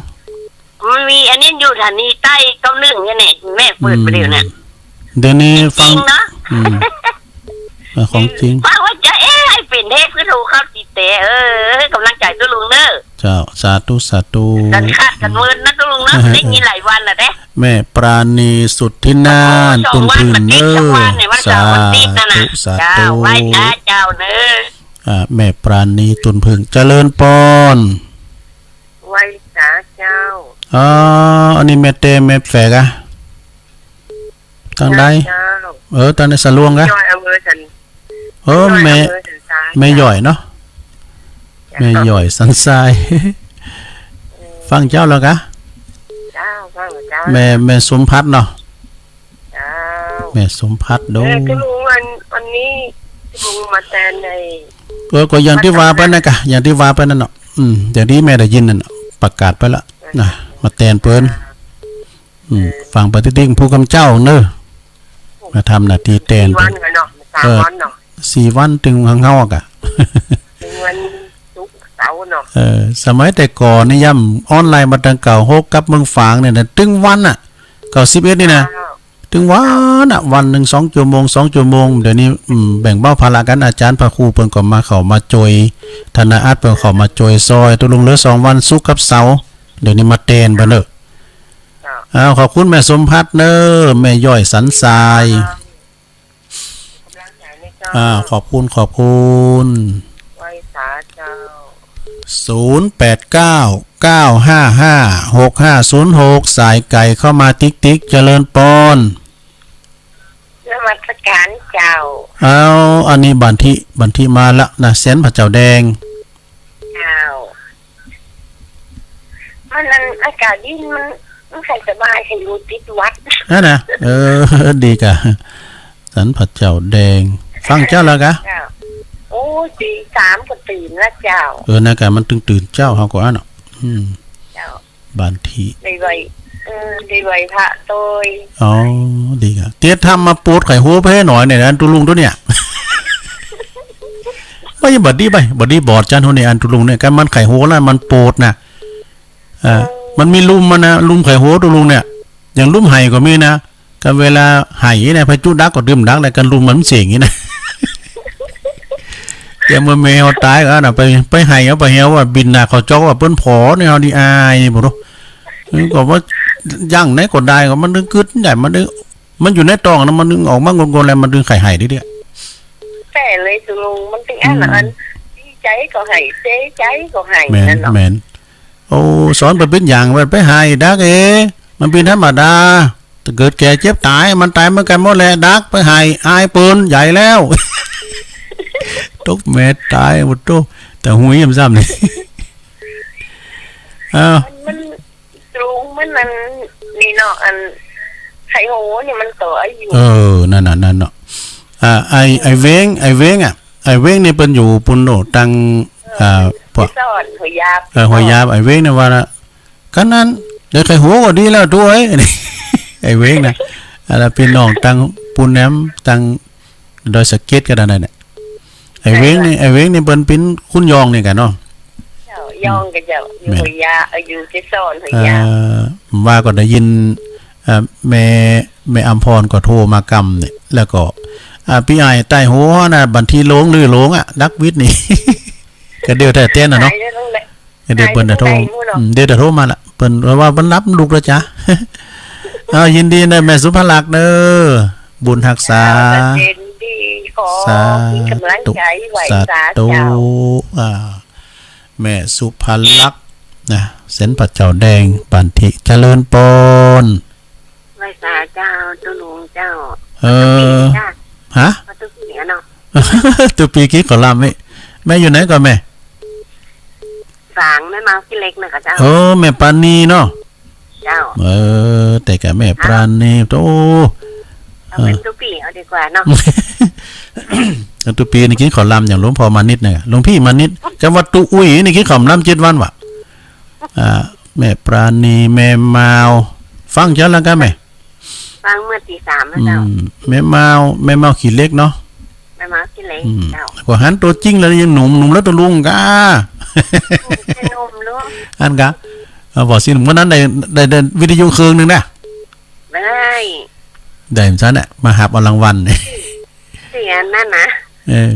มันมีอันนี้อยู่สถานีใต้เก้าหนึ่งเนี่ย แม่เปิดไปเดี๋ยวเนี่ย อืม เดี๋ยวนี้ฟัง จริงเนาะ อืม เออ ของจริง ฟังว่าจะ เอ๊ะ ไอ้เป๋นเทปคือโทรเข้าติดแต่ เออ ก๋ำลังใจ๋ตุ๊ลุงเน่อ เจ้า สาธุ สาธุ กั๋นขาดกั๋นเมินนะตุ๊ลุงเนาะ ได้ยินหลายวันแล้วเด้ แม่ปราณีสุทธินาถ โอ้ สองวัน ตุนเผิ้งเน่อ วันติดสองวันเนี่ย วันเสาร์วันติดนั่นน่ะ สาธุ สาธุ เจ้า ไหว้สาเจ้าเน่อ อ่า แม่ปราณีตุนเผิ้ง เจริญปอน ไหว้สาเจ้า อ๋อ อันนี้แม่เต้แม่แฝกอะ ตางใด เจ้า เออ ตางในสะลวงกะ ย้อยอำเภอสัน เออ ย้อย แม่ อำเภอสันทราย แม่ย้อยเนาะ เจ้า แม่ย้อยสันทราย เออ ฟังเจ้าแล้วกะ เจ้า ฟังเจ้า แม่ แม่สมภัทรเนาะ เจ้า แม่สมภัทรโด เออ ตุ๊ลุง วัน วันนี้ตุ๊ลุงมาแตนใน เออ ก็อย่างตี้ว่าไปนั่นกะ อย่างตี้ว่าไปนั่นเนาะ อืม อย่างตี้แม่ได้ยินนั่นน่ะ ประกาศไปละ นะ มาแตนเปิ้น อืม ฟังไปติ๊กๆ ผู้กำเจ้าเน่อ มาทำหน้าตี้แตน สี่วันเนาะ สามวันเนาะ เออ สี่วันตึงหังเฮากะ ตึงวันศุกร์เสาร์เนาะ เออ สมัยแต่ก่อนนี่ย่ำออนไลน์มาตังเก่า โฮกกับเมืองฝางเนี่ยนะ ตึงวันน่ะ เก้าสิบเอ็ดนี่นะ เจ้า ตึงวันน่ะ วันนึ่งสองจั่วโมง สองจั่วโมง เดี๋ยวนี้ อืม แบ่งเบาภาระกั๋น อาจ๋ารย์พระครูเปิ้นก็มา เข้ามาจ้วย ทนายอัดเปิ้นเข้ามาจ้วยซ่อย ตุ๊ลุงเหลือสองวัน ศุกร์กับเสาร์ เดี๋ยวนี้มาแตนไปเน่อ เจ้า อ้าว ขอบคุณแม่สมภัทรเน่อ แม่ย้อยสันทราย เจ้า กำลังใจ๋ในเจ้า อ่า ขอบคุณ ขอบคุณ ไหว้สาเจ้า ศูนย์แปดเก้า เก้าห้าห้า หกห้าศูนย์หก สายไก๋เข้ามาติ๊กๆ เจริญปอน นมัสก๋านเจ้า เอา อันนี้บันทิ บันทิมาละนะ แสนพระเจ้าแดง เจ้า มันอัน อากาศดี มัน มันใค่สบาย ใค่บ่ติดหวัด อะนะ เออ ดีกะ แสนพระเจ้าแดง ฟังเจ้าแล้วกะ เจ้า โอ้ ตีสามก็ตื่นแล้วเจ้า เออ นั่นกะ มันตึงตื่นเจ๊า เฮาก็อันเนาะ อืม เจ้า บันทิ ได้ไหว้ เออ ได้ไหว้พระโตย อ๋อ ดีกะ เตียรธรรมมาโปรดไข่โฮไปหื้อหน่อยเนี่ย อันตุ๊ลุงโตเนี่ย บ่ บ่ดีไป บ่ดีบอดจันโฮเนี่ย อันตุ๊ลุงเนี่ย กั๋นมันไข่โฮแล้วมันโปรดนะ อ่า เออ มันมีลุ่มมันนะ ลุ่มไข่โฮตุ๊ลุงเนี่ย อย่างลุ่มไห่ก็มีนะ กั๋นเวลาไห่เนี่ย พอจุดักก็ดื่มดักแล้ว กั๋นลุ่มมันเสียงอย่างนี้นะ เดี๋ยวเมื่อแมวต๋ายก็นะ ไป ไปไห่เอา ไปเหียวว่าบินหน้าเข้าจอกว่าเปิ้นผอเนี่ย เฮาดีอายนี่บ่รู้ มันก็ว่าอย่างไหนก็ได้ ก็มันตึงกึ๊ดใหญ่ มันตึง มันอยู่ในต๊องนะ มันตึงออกมางนๆ แล้ว มันตึงไข่ไห่เรื่อยๆ แต่เลยตุ๊ลุง มันตึงอันละอัน อืม ดีใจ๋ก็ไห่ เสียใจ๋ก็ไห่ แม่น นั่นเนาะ แม่น โอ้ สอนไปเป๋นอย่าง ว่าไปไห่ดักเอ มันเป๋นธรรมดา เกิดแก่เจ็บต๋าย มันต๋ายเหมือนกั๋นหมดแหละ ดักไปไห่ อายเปิ้นใหญ่แล้ว ตกแม่ต๋าย โอ้โธ่ แต่หุยยำซ้ำนี่ อ้าว มัน มัน ตุ๊ลุง มันอัน นี่เนาะ อัน ไข่โฮนี่มันต่ออายุ เออ นั่นน่ะ นั่นเนาะ อ่า ไอ้ ไอ้เว้ง ไอ้เว้งอะ ไอ้เว้งนี่เปิ้นอยู่ปุ้นโน่ ตัง อ่า เออ ปะ เกสร หัวยาบ เออ หัวยาบ ไอ้เว้งนี่ว่าละ กั๋นนั้น ได้ไข่โฮก็ดีแล้วตุ๊เอ้ย ไอ้เว้งนะ อันนั้นปี้น้องตังปูนแหนม ตังดอยสะเก็ดกั๋นนั่นแหละ ไอ้เว้งนี่ ไอ้เว้งนี่เปิ้นเป๋นคนยองนี่กั๋นเนาะ เจ้า ยองกั๋นเจ้า อยู่ แม่น หัวยาบ เอ่อ อยู่เกสร หัวยาบ เอ่อ ว่าก็ได้ยิน เอ่อ แม่ แม่อำพรก็โทรมากำเนี่ย แล้วก็ อ่า ปี้อ้ายใต้โฮน่ะ บันทิโลงลือโลงอะ ดักวิทย์นี่ ก็เดี๋ยวแต่เต้นน่ะเนาะ หายไปแล้วแหละ เดี๋ยวเปิ้นจะโทร อืม เดี๋ยวจะโทรมาละ เปิ้นว่าเปิ้นหลับลูกแล้วจ้ะ เอา ยินดีนะแม่สุภลักษณ์เด้อ บุญฮักษา เจ้า เจนดี ขอ สาธุ เป๋นก๋ำลังใจ๋ไหว้ สาธุ สาเจ้า อ่า แม่สุภลักษณ์นะ เส้นพระเจ้าแดง ปันธิ เจริญปอน ไหว้สาเจ้า ตุ๊ลุงเจ้า เออ ตุ๊ปี๋เจ้า ฮะ ตุ๊ปี๋อะเนาะ ตุ๊ปี๋กิ๋นข้าวหลามนี่ แม่อยู่ไหนก่อแม่ ฝางแม่เมาขี้เหล็กน่ะก่อเจ้า เออ แม่ปราณีเนาะ เจ้า เออ แต่ก่อแม่ปราณี โอ้ เอาเป๋นตุ๊ปี๋เอาดีกว่าเนาะ ตุ๊ปี๋นี่กิ๋นข้าวหลามอย่างหลวงพ่อมานิตเนี่ย หลวงพี่มานิต กำว่าตุ๊อุ้ยนี่กิ๋นข้าวหลามเจ็ดวันว่ะ อ่า แม่ปราณี แม่เมา ฟังเจ้าแล้วก่อแม่ ฟังเมื่อตีสามแล้วเจ้า อืม แม่เมา แม่เมาขี้เหล็กเนาะ แม่เมาขี้เหล็ก อืม เจ้า ก็หันตั๋วจริงแล้วยังหนุ่ม หนุ่มแล้วตุ๊ลุงก่า หนุ่มลูก อันก่า เอา บอกสิ เมื่อนั้นได้ ได้ ได้วิทยุเครื่องนึ่งนะ ได้ ได้เหมือนกั๋นน่ะ มาหับเอารางวัล เสียนั่นนะ เออ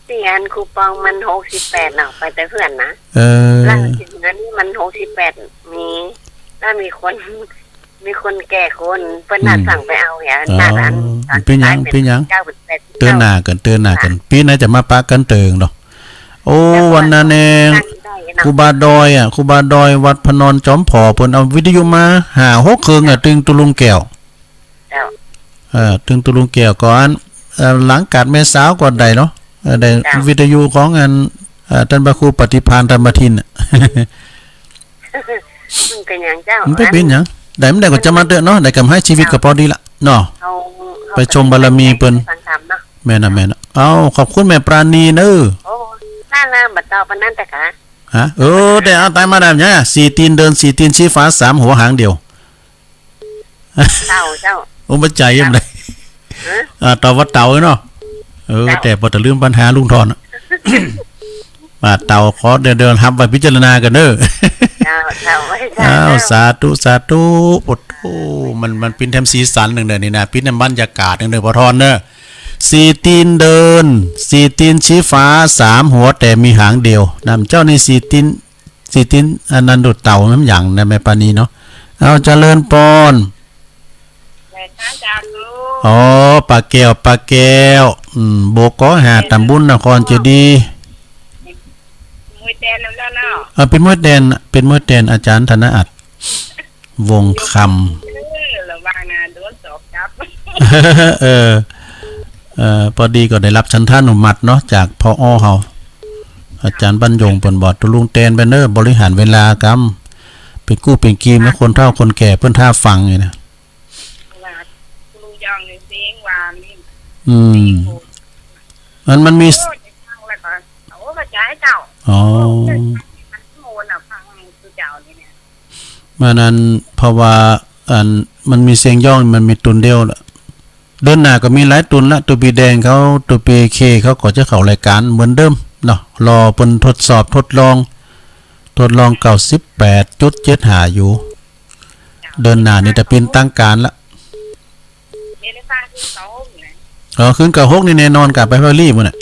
เสียคูปองมันหกสิบแปดเนาะ ไปแต่เพื่อนนะ เออ แล้วเสียนี่มันหกสิบแปด มี แล้วมีคน มีคนแก่คน เปิ้นน่ะ อืม สั่งไปเอาเนี่ย อ๋อ นัดอัน เป๋นหยัง เป๋นหยัง เก้าแปด เตื้อหน้ากั๋น เตื้อหน้ากั๋น ปี๋ไหนจะมาปะกั๋นเติ่งเนาะ โอ้ วันนั้นเอง ครูบาดอยอะ ครูบาดอยวัดพระนอนจอมผอ เปิ้นเอาวิทยุมาห้าหกเครื่องอะ ตึงตุ๊ลุงแก้ว เจ้า เออ ตึงตุ๊ลุงแก้วก่อน เอ่อ หลังกาดแม่สาวก่อนได้เนาะ เออ ได้ เจ้า วิทยุของอัน เอ่อ ต้านพระครูปฏิภาณธรรมทินน่ะ มันเป๋นหยังเจ้า มันเป๋นหยัง ได้มันได้ก็จะมาเต๊อะเนาะ ได้กำไรชีวิตก็ปอดีละเนาะ เอา ไปชมบารมีเปิ้น ฟังธรรมเนาะ แม่นน่ะ แม่นน่ะ เอ้า ขอบคุณแม่ปราณีเน้อ โอ้ นั่นละ บ่ต่อปานนั้นแต่กะ ฮะ เออ แต่เอาตายมาได้หยังอะ สี่ตีนเดิน สี่ตีนชี้ฟ้า สามหัวหางเดียว เต่าเจ้า โอ้ บ่ใจ้ยังไง ฮะ อ่า เต่าว่าเต่าเนาะ เออ เจ้า แต่บ่ตะลืมปัญหาลุงทอนอะ ว่าเต่าขอเดิน เดินหับไว้พิจารณากั๋นเน้อ เจ้า เจ้า ไว้ เจ้า อ้าว เจ้า สาธุ สาธุ โอ้โห มัน มันเป๋นแถมสีสันนึ่งเด้อนี่นะ เป๋นแถมบรรยากาศนึ่งเด้อ ป้อทอนเน้อ สี่ตีนเดิน สี่ตีนชี้ฟ้า สามหัวแต่มีหางเดียว น้ำเจ้านี่สี่ตีน สี่ตีน อันนั้นดูเต่าน้ำหยังนะแม่ปราณีเนาะ เอา เจริญปอน แม่ค้าจากลูก อ๋อ ป้าแก้ว ป้าแก้ว อืม โบกกอห้า ตำบลนครเจดีย์ มวยแตนแล้วเนาะ เออ เป๋นมวยแตน เป๋นมวยแตน อาจ๋ารย์ธนอัต วงศ์คำ เออ ระวังนะ โดนสอบจับ เออ เออ ปอดีก็ได้ฮับฉันทานุมัติเนาะ จาก ผอ เฮา อาจ๋ารย์บรรยงค์เปิ้นบอก ตุ๊ลุงแตนไปเน้อ บริหารเวลากำ เป๋นกู้เป๋นกีมนะ คนเฒ่าคนแก่เปิ้นท่าฟังอยู่นะ ว่าตุ๊ลุงยองนี่เสียงหวานนี่ อืม มัน มันมี โอ้ย ฟังแล้วก็ โอ้ เข้าใจ๋เจ้า อ๋อ โอ้ มันโมนอะ ฟังคือเจ้านี่เนี่ย เมื่อนั้นเพราะว่าอันมันมีเสียงย้อง มันมีตุนเดียวละ เดือนหน้าก็มีหลายตุนละ ตุ๊ปี๋แดงเขา ตุ๊ปี๋เคเขาก็จะเข้ารายก๋านเหมือนเดิมเนาะ รอเปิ้นทดสอบทดลอง ทดลอง เก้าสิบแปดจุดเจ็ดห้า อยู่ เดือนหน้านี่จะเป๋นตางก๋านละ เออ ขึ้นเก้าหกนี่แน่นอน กลับไปพารีบมื้อน่ะ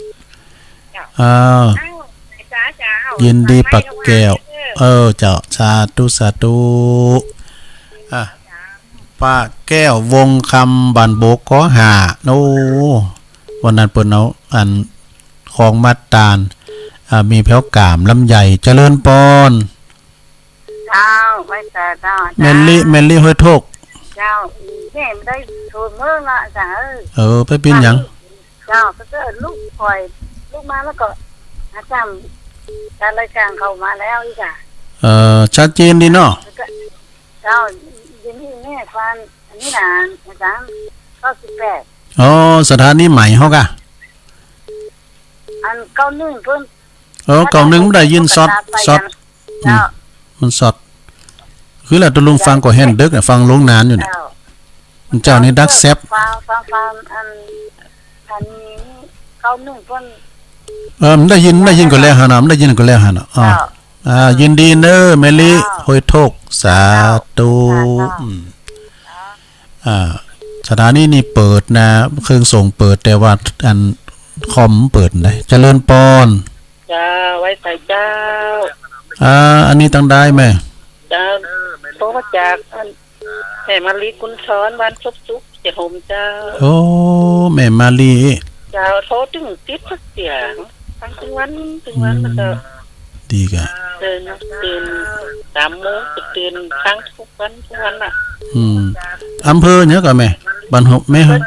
เจ้า อ้าว อ้าว ยินดีป้าแก้ว เออ เจ้า สาธุ สาธุ อ่ะ ป้าแก้ว วงศ์คำ บ้านโบกกอห้า โอ้ วันนั้นเปิ้นเอาอันของมาตาน อ่า มีแผ้วก๋าม ลำไย เจริญปอน เจ้า ไหว้สาเจ้า แม่ลิ แม่ลิห้วยโทก เจ้า แม่บ่ได้โทรเมื่อละเจ้าเอ้ย เออ ไปเป๋นหยัง เจ้า ก็เกิดลูกข่อย ลูกมาแล้วก็ อาจ๋ารย์ การรายการเข้ามาแล้วอีกอะ เออ ชัดเจนดีเนาะ แล้วก็ เจ้า ยินดีแม่ฟัง อันนี้นะ อาจ๋ารย์ เก้าสิบแปด อ๋อ สถานีใหม่เฮากะ อัน เก้าหนึ่ง เปิ้น เออ เก้าหนึ่งมันได้ยินสด สด เจ้า อืม มันสด คือละตุ๊ลุงฟังก็แห้งเดิ็กน่ะ ฟังลงนานอยู่เนี่ย เจ้า เจ้านี่ดักแซบ ฟัง ฟัง ฟัง อัน อันนี้ เก้าหนึ่ง เปิ้น เออ มันได้ยิน ได้ยินก็แล้วหั่นน่ะ มันได้ยินก็แล้วหั่นน่ะ อ๋อ เจ้า อ่า ยินดีเน้อ แม่ลิ เจ้า ห้วยโทก สาธุ เจ้า สาธุ อืม อ่า สถานีนี่เปิดนะ เครื่องส่งเปิด แต่ว่าอันคอมเปิดได้ เจริญปอน เจ้า ไหว้สาเจ้า อ่า อันนี้ตังใดแม่ เจ้า โทรมาจากอัน แม่มาลีกุญชร บ้านศพสุข เจ๊โฮมเจ้า โอ้ แม่มาลี เจ้า โทรตึงติดสักเตื้อ ฟังตึงวัน ตึงวัน อืม แล้วก็ ดีก่ะ ตื่น ตื่นสามโมงก็ตื่นฟังทุกวัน ทุกวันน่ะ อืม อำเภอหยังก่อแม่ บ้านโฮม แม่ อำเภอ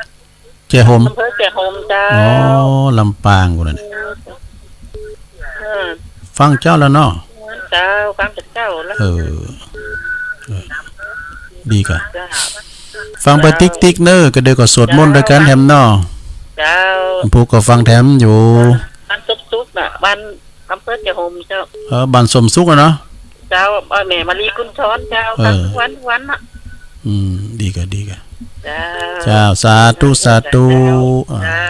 แจ้ห่ม อำเภอแจ้ห่มเจ้า อ๋อ ลำปางกู่นน่ะ เออ ฟังเจ้าแล้วเนาะ เจ้า ฟังแต่เจ้าแล้ว เออ เออ ดีก่ะ เจ้า ฟังไปติ๊กๆ เนอะ ก็เดี๋ยวก็สวดมนต์ด้วยกั๋นแถมเนาะ เจ้า ผู้ก็ฟังแถมอยู่ บ้านส้มสุขน่ะ บ้าน อำเภอแจ้ห่มเจ้า เออ บ้านส้มสุขอะเนาะ เจ้า เออ แม่มาลีกุญชรเจ้า เออ ฟังทุกวัน ทุกวันน่ะ อืม ดีก่ะ ดีก่ะ เจ้า เจ้า สาธุ สาธุ เจ้า อ่า เจ้า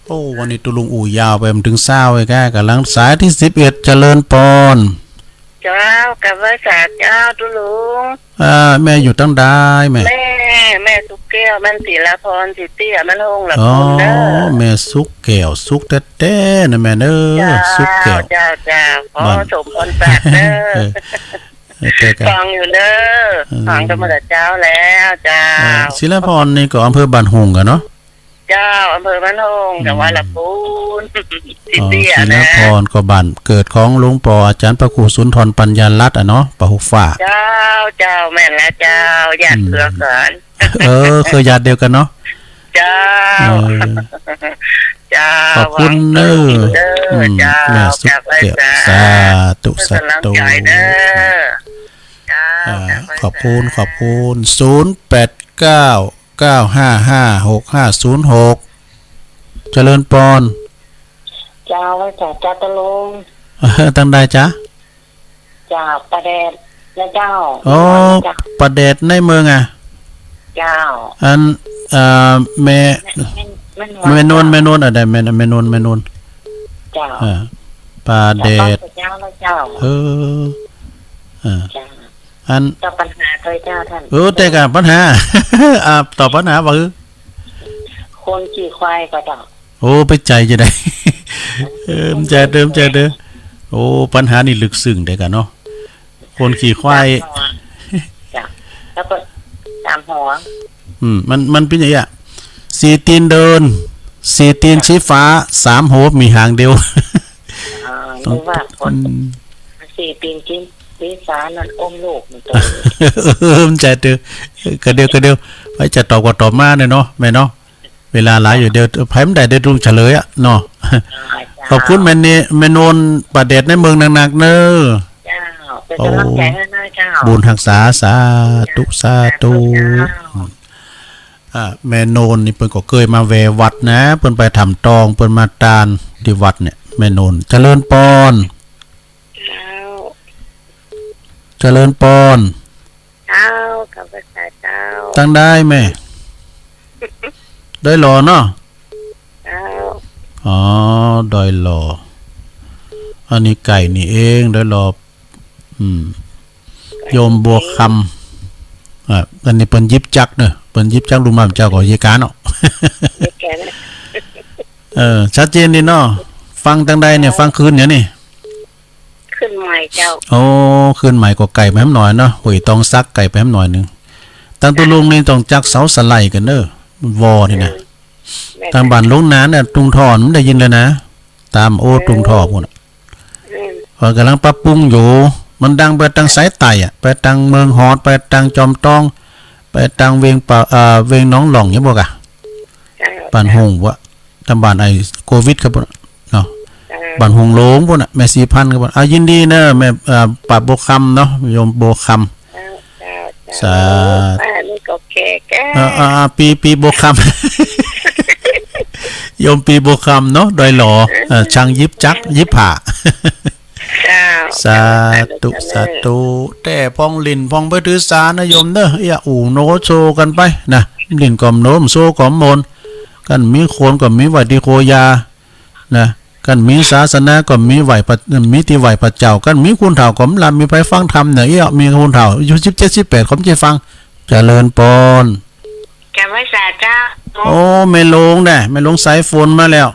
โอ้ วันนี้ตุ๊ลุงอู้ยาวไปบ่าเถิงซาวเลยก่ะ ก่ำลังสายตี้สิบเอ็ด เจริญปอน เจ้า กราบไหว้สาเจ้าตุ๊ลุง อ่า แม่อยู่ตังใดแม่ แม่ แม่สุขแก้ว แม่นศิลาพร ศรีเตี้ย แม่นโฮงหลัก อ๋อ บุญเด้อ แม่สุขแก้ว สุขแต๊ๆ นะแม่เนอะ เจ้า สุขแก้ว เจ้า เจ้า ขอ บ้าน สมพรศักดิ์เด้อ เออ เออ เจ้าก่ะ ฟังอยู่เด้อ เออ ฟังธรรมดาเจ้าแล้ว เจ้า เออ ศิลาพรนี่ก็อำเภอบ้านโฮงก่ะเนาะ เจ้า อำเภอบ้านโฮง อืม จังหวัดลำพูน ศรีเตี้ย อ๋อ ศิลาพร นะ ก็บ้านเกิดของหลวงป้ออาจ๋ารย์พระครูสุนทรปัญญารัตน์อะเนาะ ป่าหกฝาก เจ้า เจ้า แม่นแล้วเจ้า ญาติ อืม เกื้อกูล เออ คือญาติเดียวกั๋นเนาะ เจ้า เออ เจ้า ขอบคุณเนอะ เจ้า อืม เจ้า แม่สุขแก้ว กราบไหว้สา สาธุ สาธุ กำลังใจเด้อ เจ้า อ่า กราบไหว้สา ขอบคุณ ขอบคุณ ศูนย์แปดเก้า เก้าห้าห้า หกห้าศูนย์หก เจริญปอน เจ้า ไหว้สาเจ้าตุ๊ลุง เออ ตังใดจ๊ะ เจ้า ป่าแดดนะเจ้า อ๋อ เจ้า ป่าแดดในเมืองอะ เจ้า อัน เอ่อ แม่ แม่ แม่นวล แม่นวล แม่นวล อะ ได้ แม่น แม่นวล แม่นวล เจ้า เออ ป่าแดด เจ้า เจ้า เออ เออ เจ้า อัน ตอบปัญหาด้วยเจ้าต้าน เออ แต่ก่ะปัญหา อ่า ตอบปัญหาว่าคือ คนขี่ควายก่อเจ้า โอ้ ไปใจ๋จะได้ เออ มันใจ๋เด้อ มันใจ๋เด้อ โอ้ ปัญหานี่ลึกซึ้งเด้อก่ะเนาะ คนขี่ควาย สามหัว จ้ะ แล้วก็สามหัว อืม มัน มันเป๋นอย่างเงี้ย สี่ตี๋นเดิน สี่ตี๋นสีฟ้า สามหัวมีหางเดียว อ่า นึกว่าคน อืม สี่ตี๋นสี สีฟ้านั่นอุ้มลูกมันโต เออ มันใจ๋เด้อ กะเดียว กะเดียว ไผจะตอบก็ตอบมาเนี่ยเนาะ แม่เนาะ เวลาหลายอยู่ เดี๋ยวไผมันได้ เดี๋ยวลุงเฉลยอะเนาะ อ่า เจ้า ขอบคุณแม่เน แม่นวล ป่าแดดในเมืองนักๆ เนอะ เจ้า เป๋นกำลังใจ๋หื้อนะเจ้า บุญฮักษา สาธุ สาธุ เจ้า อ่า แม่นวลนี่เปิ้นก็เกยมาแวะวัดนะ เปิ้นไปถ้ำตอง เปิ้นมาตานตี้วัดเนี่ย แม่นวล เจริญปอน เจ้า เจริญปอน เจ้า กราบไหว้สาเจ้า ตังใดแม่ ดอยหล่อเนาะ เจ้า อ๋อ ดอยหล่อ อันนี้ใก้นี่เอง ดอยหล่อ อืม โยมบัวคำ อ่า อันนี้เปิ้นหยิบจักรเนอะ เปิ้นหยิบจักรลุงมาเจ้าก็เยียะก๋านเนาะ เยียะก๋านนะ เออ ชัดเจนดีเนาะ ฟังตังใดเนี่ย ฟังคืนเนี่ยนี่ เคือนใหม่เจ้า โอ้ เคือนใหม่ก็ใก้ไปแหมหน่อยเนาะ ห้วยตองสักใก้ไปแหมหน่อยนึ่ง ตังตุ๊ลุงนี่ต้องจักเสาสะไหล่ก่อนเนอะ วอนี่นะ อืม ตังบ้านหลวงนานเนี่ย ตุงท่อมันได้ยินเลยนะ ตามโอ้ ตุงท่อพู้นน่ะ อืม เปิ้นก่ำลังปรับปรุงอยู่ มันดังไปตังสายใต้อะ ไปตังเมืองฮอด ไปตังจอมตอง ไปตังเวียงป่า เอ่อ เวียงหนองหล่องเนี่ยบ่กะ เจ้า บ้านโฮงวะ ตามบ้านไอ้โควิดครับเนาะ เจ้า บ้านโฮงโลงพู้นน่ะ แม่ศรีพันธุ์ครับ อ่ะ ยินดีเนอะ แม่ เอ่อ ป้าบัวคำเนาะ โยมบัวคำ เจ้า เจ้า เจ้า สาธุ ป้านี่ก็แก่แก่ เอ่อ อ่า อ่า ปี ปีบัวคำ โยมปีบัวคำเนาะ ดอยหล่อ เออ ช่างหยิบจักร หยิบผ้า เจ้า สาธุ เจ้า สาธุ แต่พ่องหลิ้นพ่องไปถือสานะโยมเนอะ อย่าอู้โนโซกั๋นไปนะ หลิ้นก็บ่โน โซก็บ่มน กั๋นมีขนก็มีไหว้ตี้โคยา นะ กั๋นมีศาสนาก็มีไหว้พระ มีตี้ไหว้พระเจ้า กั๋นมีคนเฒ่าก็บ่หลับมีใผฟังธรรมเนี่ย เอี้ย มีคนเฒ่าอายุสิบเจ็ด สิบแปดก็บ่ใจ้ฟัง เจริญปอน กราบไหว้สาเจ้า โอ้ แม่หลวงแน่ แม่หลวงสายฝนมาแล้ว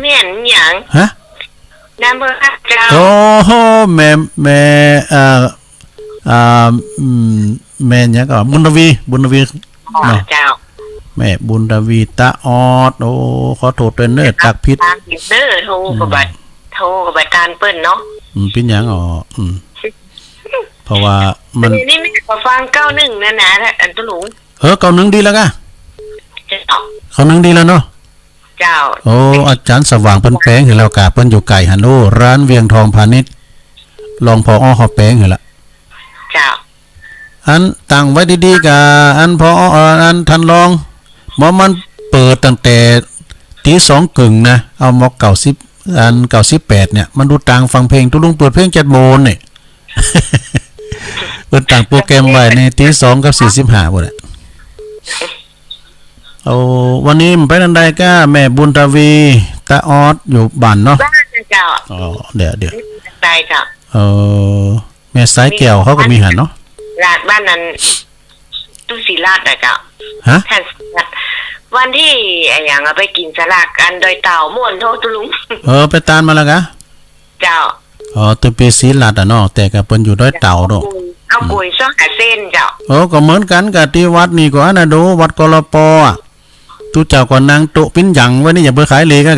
แม่นหยัง ฮะ นามเภอเจ้า โอ้โห แม่ แม่ เอ่อ อ่า อืม แม่หยังก่อ บุญทวี บุญทวี อ๋อ เนาะ เจ้า แม่บุญทวี ตาออด โอ้ ขอโต้ษตวยเน่อ ตากผิด ตางผิดเน่อ โทรก็บ่ อืม โทรก็บ่ตานเปิ้นเนาะ อืม เป๋นหยังอ๋อ อืม เพราะว่ามัน นี่ นี่แม่ก็ฟังเก้าหนึ่งนั่นนะ อันตุ๊ลุง เออ เก้าหนึ่งดีแล้วกะ เจ้า เก้าหนึ่งดีแล้วเนาะ เจ้า โอ้ อาจ๋ารย์สว่างเปิ้นแป๋งหื้อแล้วกะ เปิ้นอยู่ไก๋หั้นโอ้ ร้านเวียงทองพาณิชย์ รอง ผอ เขาแป๋งหื้อละ เจ้า อันตั้งไว้ดีๆ กะ อัน ผอ เอ่อ อันต้านรอง บ่มันเปิดตั้งแต่ตี๋สองเกิ่งนะ เอามอกเก้าสิบ อัน เก้าสิบแปดเนี่ย มันดูตางฟังเพลง ตุ๊ลุงเปิดเพลงเจ็ดโมงเนี่ย เปิ้นตั้งโปรแกรมไว้ในตี๋สองกับสี่สิบห้าปู้นแหละ โอ้ วันนี้ไปอันใดก้า แม่บุญทวี ตาออด อยู่บ้านเนาะ บ้านนะเจ้า อ๋อ เดี๋ยว เดี๋ยว ได้เจ้า เออ แม่สายแก้วเขาก็มีหั้นเนาะ ลาดบ้านนั้น ตู้ศรีลาดนะเจ้า ฮะ แผ่นศรีลาด วันตี้อะหยังอะ ไปกิ๋นสลากอันดอยเต่า ม่วนโทษตุ๊ลุง เออ ไปตานมาแล้วกะ เจ้า อ๋อ ตุ๊ปีศรีลาดอะเนาะ แต่กะเปิ้นอยู่ดอยเต่าเนาะ เอากุย เอากุยซอกหาเส้นเจ้า เออ ก็เหมือนกั๋นกะตี้วัดนี่ก็อันน่ะดู วัดกลปอะ ตุ๊เจ้าก็นั่งโต๊ะปิ้นหยังไว้นี่ อย่าไปขายเหล็กอะ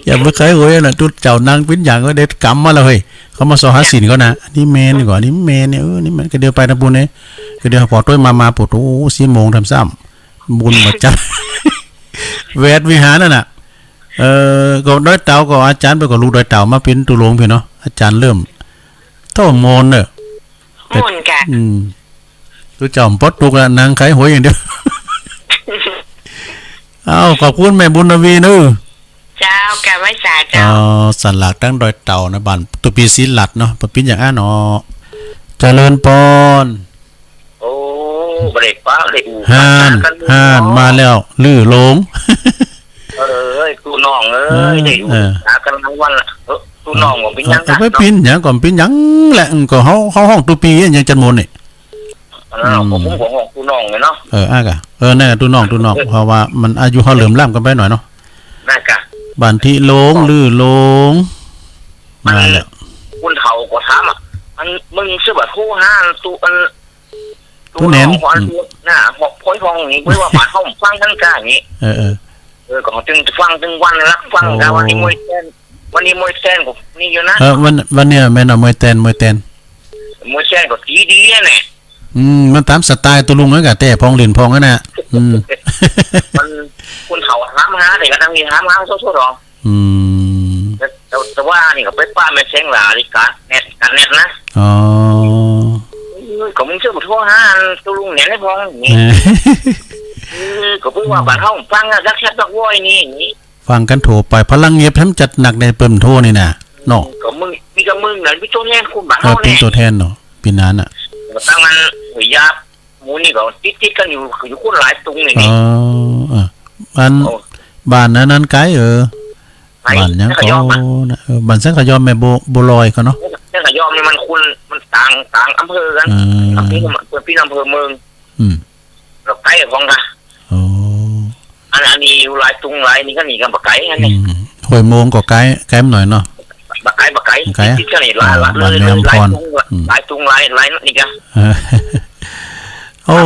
อย่าไปขายหวยน่ะ ตุ๊เจ้านั่งปิ้นหยังไว้ เด็ดกำมาแล้วเฮ้ย เขามาซอหาศีลเขานะ อันนี้แม่นกว่า อันนี้แม่นเนี่ย เออ นี่แม่น ก็เดี๋ยวไปตางปู้นเนี่ย ก็เดี๋ยวผ่อตวยมา มาปู๊ด โอ้ สี่โมงทำซ้ำ บุญบ่จัด แวดวิหารนั่นน่ะ เออ ก็ดอยเต่าก็อาจ๋ารย์ไปก็ลูกดอยเต่ามาเป๋นตุ๊ลุงพี้เนาะ อาจ๋ารย์เริ่ม โถ่ ม่วนเน่อ ม่วนกะ อืม ตุ๊เจ้าบ่ตุ๊กข์ละ นั่งขายหวยอย่างเดียว เอ้า ขอบคุณแม่บุญทวีเน่อ เจ้า กะไหว้สาเจ้า อ๋อ สลากตังดอยเต่านะ บ้านตุ๊ปีศรีลาดเนาะ ปะปิ้นอย่างอั้นเนาะ เจริญปอน โอ้ บ่ได้ปะ ได้อู้ ฮ้าน ฮ้าน มาแล้ว ลื้อโลง เอ้ย ตุ๊น้องเอ้ย เออ ได้อู้ เออ หากั๋นตังวันละ เออ ตุ๊น้องก็ปิ้นหยัง เออ ไปปิ้นหยังก็ปิ้นหยังแหละ อืม ก็เฮา เฮาฮ้องตุ๊ปีอะหยังจันทน์มนต์นี่ เออ อืม ผมก็ฮ้องตุ๊น้องเลยเนาะ เออ อ่ะกะ เออ นั่นกะตุ๊น้อง ตุ๊น้อง เออ เพราะว่ามันอายุเฮาเหลื่อมล้ำกั๋นไปหน่อยเนาะ นั่นกะ บ้านตี้โลง ก็ ลื้อโลง มัน มาแล้ว คนเฒ่าก็ถามอะ อัน มึงเสียบ่าโทรหาอันตุ๊ อัน ตุ๊แหนน ตุ๊น้อง อัน อืม น่ะ ฮ้อง พ้อยฮ้องนี่ บ่ว่าบ้านเฮาฟังกั๋นกะอย่างนี้ เออ เออ เออ ก็ตึงฟังตึงวันละ ฟังกะ โอ้ วันนี้มวยแตน วันนี้มวยแตนก็นี่อยู่นะ เออ วัน วันนี้แม่นเอามวยแตน มวยแตน มวยแตนก็ดีดีอะเนี่ย อืม มันต๋ามสไตล์ตุ๊ลุงนั่นกะ แต่พ่องเล่นพ่องนั่นน่ะ อืม มันคนเฒ่าถามหา แต่กะตังนี้ถามหาโซ่ๆ ดอก อืม แต่ แต่ แต่ว่านี่ก็ไปปะแม่แสงหลานี่กะแนด กะแนดนะ อ๋อ เออ ก็มึงเสียบ่าโทรหาตุ๊ลุงแหนนได้พ่องนี่ เออ เออ ก็บ่ว่าบ้านเฮาฟังอะ จักแซ่บจักว้อยนี่ นี่ ฟังกั๋นโทรไป พลังเงียบแถมจัดหนักในเปิ้นโทรนี่น่ะ เนาะ ก็มึง มีกะมึงนั่น มีตั๋วแทนคนบ้าน เออ เฮา เป๋นตั๋วแทนเนาะ ปี๋นั้นน่ะ ก็ตั้งมัน โอ้ย ยาบ หมู่นี่ก็ติดๆ กั๋นอยู่ อยู่คนหลายตุงนี่ เออ เออ อัน โอ้ บ้านอันนั้นไก๋ เออ ไก๋ บ้านหยัง แสงขยอมอะ ก็นะ เออ บ้านแสงขยอมแม่บัว บัวลอยเขาเนาะ แสงขยอมนี่มันคน มันต่าง ต่างอำเภอกั๋น เออ อำเภอ เปิ้นอำเภอเมือง อืม แล้วไก๋พ่องกะ อ๋อ อัน อันนี้อยู่หลายตุงหลายนี่กะ นี่กะบ่ไก๋อันนี้ อืม ห้วยโมงก็ไก๋ ไก๋หน่อยเนาะ บ่ไก๋ บ่ไก๋ บ่ไก๋ ติดๆ กั๋นนี่ หลาย อ๋อ หลาย บ้านแม่อำพร หลายตุง อืม หลายตุงหลาย หลายนี่กะ เออ โอ้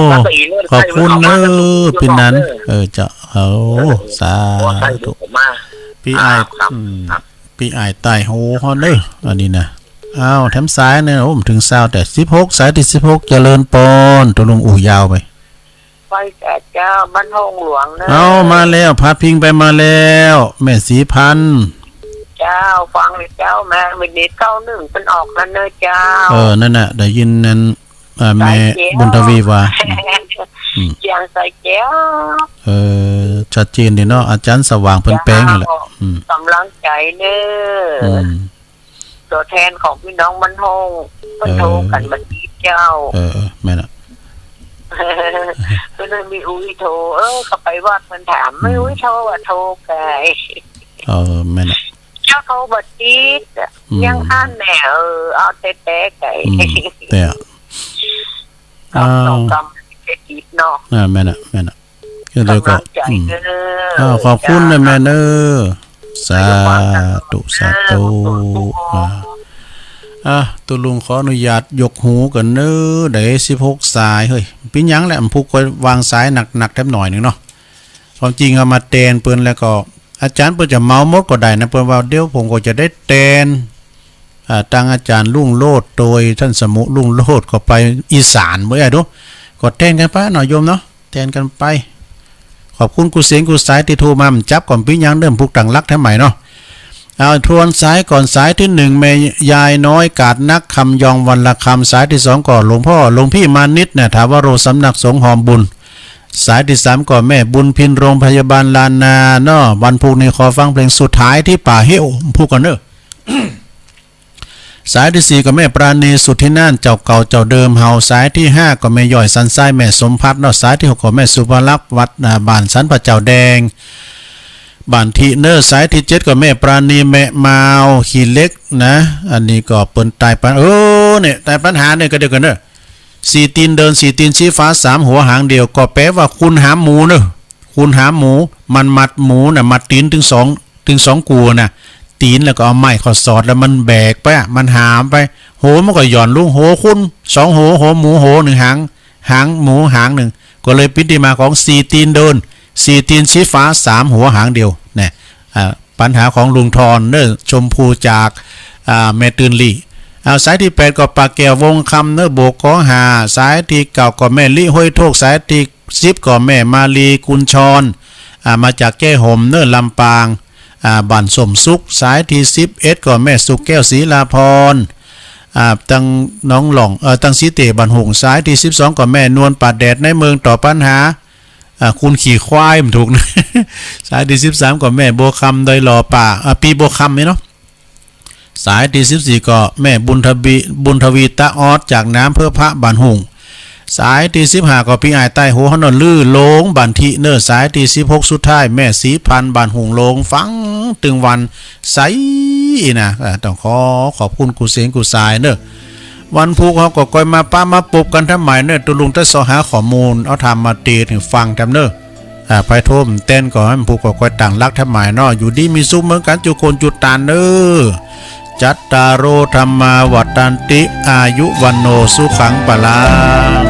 ขอบคุณเน่อ ปี๋นั้น เออ เจ้า โอ้ เออ สาธุ ขอสาธุมา ปี๋อ้าย ครับ อืม ครับ ปี๋อ้ายใต้โฮเฮาเน่อ อันนี้นะ อ้าว แถมสายเน่อ โอ้ มันเถิงซาว แต่สิบหก สายตี้สิบหก เจริญปอน ตุ๊ลุงอู้ยาวไป ไปกะเจ้า บ้านห้องหลวงเน่อ เอ้า มาแล้ว พาพิงไปมาแล้ว แม่ศรีพันธุ์ เจ้า ฟังเลยเจ้า แม่วินิจเก้าหนึ่งเปิ้นออกแล้วเน่อเจ้า เออ นั่นน่ะ ได้ยินนั่น อ่า แม่บุญทวีว่า อืม เจียงสายแก้ว เออ ชัดเจนดีเนาะ อาจ๋ารย์สว่างเปิ้นแป๋งนั่นแหละ เจ้า อืม ก๋ำลังใจ๋เน่อ อืม ตั๋วแทนของปี้น้องบ้านห้อง เปิ้นโทรกั๋น เออ มาจีบเจ้า เออ เออ แม่นละ เปิ้นเลยมีอู้อี้โทร เออ เข้าไปวัดเปิ้นถาม อืม มีอู้อี้โทรว่าโทรไก๋ เออ แม่นละ เจ้าโทรบ่ติดอะ อืม ยังอั้นแน่ เออ เอาแต่แต่ไก๋ อืม แต่ สอง อ้าว สองกำจะติดเนาะ อ่า แม่นละ แม่นละ ก็เลยก็ ก๋ำลังใจ๋ อืม เน่อ อ้าว ขอบคุณเน่อแม่เน่อ สาธุ สาธุ เออ อ่า อ่ะ ตุ๊ลุงขออนุญาตยกหูก่อนเน้อ ได้สิบหกสาย เฮ้ย ปิ้นหยังแหละ มันผูกก็วางสายหนักๆ แถมหน่อยหนึ่งเนาะ ความจริงเอามาแตนเปิ้นแล้วก็ อาจ๋ารย์เปิ้นจะเหมาหมดก็ได้นะ เปิ้นว่าเดี๋ยวผมก็จะได้แตน อ่า ตังอาจ๋ารย์รุ่งโรจน์ โดยท่านสมุรุ่งโรจน์ ก็ไปอีสานเบ้อดู ก็แตนกันไปเนาะโยมเนาะ แตนกันไป ขอบคุณกู้เสียงกู้สายตี้โทรมา มันจับก่อนปิ้นหยังเริ่มผูกตั้งหลักแถมใหม่เนาะ เอาทวนสายก่อน สายตี้หนึ่ง แม่ยายน้อยกาดนัก คำยอง วรรณคำ สายตี้สองก็หลวงพ่อ หลวงพี่มานิตเนี่ย ถาวโร สำนักสงฆ์หอมบุญ สายตี้สามก็แม่บุญพิน โรงพยาบาลล้านนาเนาะ วันพุธนี้ขอฟังเพลงสุดท้ายตี้ป่าเฮ้ว ผูกก่อนเน้อ สายตี้สี่ก็แม่ปราณี สุทธิน่าน เจ้าเก่าเจ้าเดิมเฮา สายตี้ห้าก็แม่ย้อยสันทราย แม่สมภัทรเนาะ สายตี้หกก็แม่สุภลักษณ์ วัด อ่า บ้านสันป่าเจ้าแดง บ้านทิเน้อ สายตี้เจ็ดก็แม่ปราณี แม่มาว ขี้เหล็กนะ อันนี้ก็เปิ้นตายปัญ เออ เนี่ย ตายปัญหาเนี่ยก็เดียวกันเน้อ สี่ตีนเดิน สี่ตีนชี้ฟ้า สามหัวหางเดียว ก็แปลว่าคุณหามหมูเน้อ คุณหามหมู มันมัดหมูน่ะ มัดตี๋นตึงสอง ตึงสองกั๋วน่ะ ตี๋นแล้วก็เอาไม้เข้าสอดแล้วมันแบกไปอะ มันหามไป โหมันก็หย่อนลง โหคุณสองโห โหหมูโหนึ่งหาง หางหมูหางนึ่ง ก็เลยเป๋นตี้มาของสี่ตีนเดิน สี่ตีนชี้ฟ้า สามหัวหางเดียว เนี่ย อ่า ปัญหาของลุงทอนเน้อ ชมพูจาก อ่า แม่ตื่นหลี่เอา สายตี้แปดก็ป้าแก้ว วงคำเน้อ โบกขอห้า สายตี้เก้าก็แม่ลิ ห้วยโทก สายตี้สิบก็แม่มาลี กุญชร อ่า มาจากแจ้ห่มเน้อ ลำปาง อ่า บ้านส้มสุข สายตี้สิบเอ็ดก็แม่สุขแก้ว ศรีลาพร อ่า ตังหนองหล่อง เอ่อ ตังสีเตบ้านหุ่ง สายตี้สิบสองก็แม่นวล ป่าแดดในเมือง ต่อปัญหา อ่า คุณขี่ควายมันถูกนะ สายตี้สิบสามก็แม่บัวคำ ดอยหล่อป่า อ่า ปีบัวคำนี่เนาะ สายตี้สิบสี่ก็แม่บุญทวี บุญทวี ตะออด จากน้ำเภอพระ บ้านหุ่ง สายตี้สิบห้าก็ปี้อ้ายใต้หัวเฮาเนาะ ลือโลง บ้านทิเน้อ สายตี้สิบหกสุดท้าย แม่ศรีพันธ์ บ้านหุ่งโลง ฟังตึงวันใสนะ อ่า ต้องขอขอบคุณกู้เสียงกู้สายเน้อ วันพุธเฮาก็ก้อยมาปะมาปบกั๋นแถมใหม่เน้อ ตุ๊ลุงจะเซาะหาข้อมูล เอาธรรมมาเตนหื้อฟังแถมเน้อ อ่า ใผโทรมาแตนก็หื้อมันผูกก็ก้อยตั้งหลักแถมใหม่เนาะ อยู่ดีมีสุขเหมือนกั๋นจุคนจุตานเน้อ จัตตาโร ธัมมา วัฑฒันติ อายุ วัณโณ สุขัง พลัง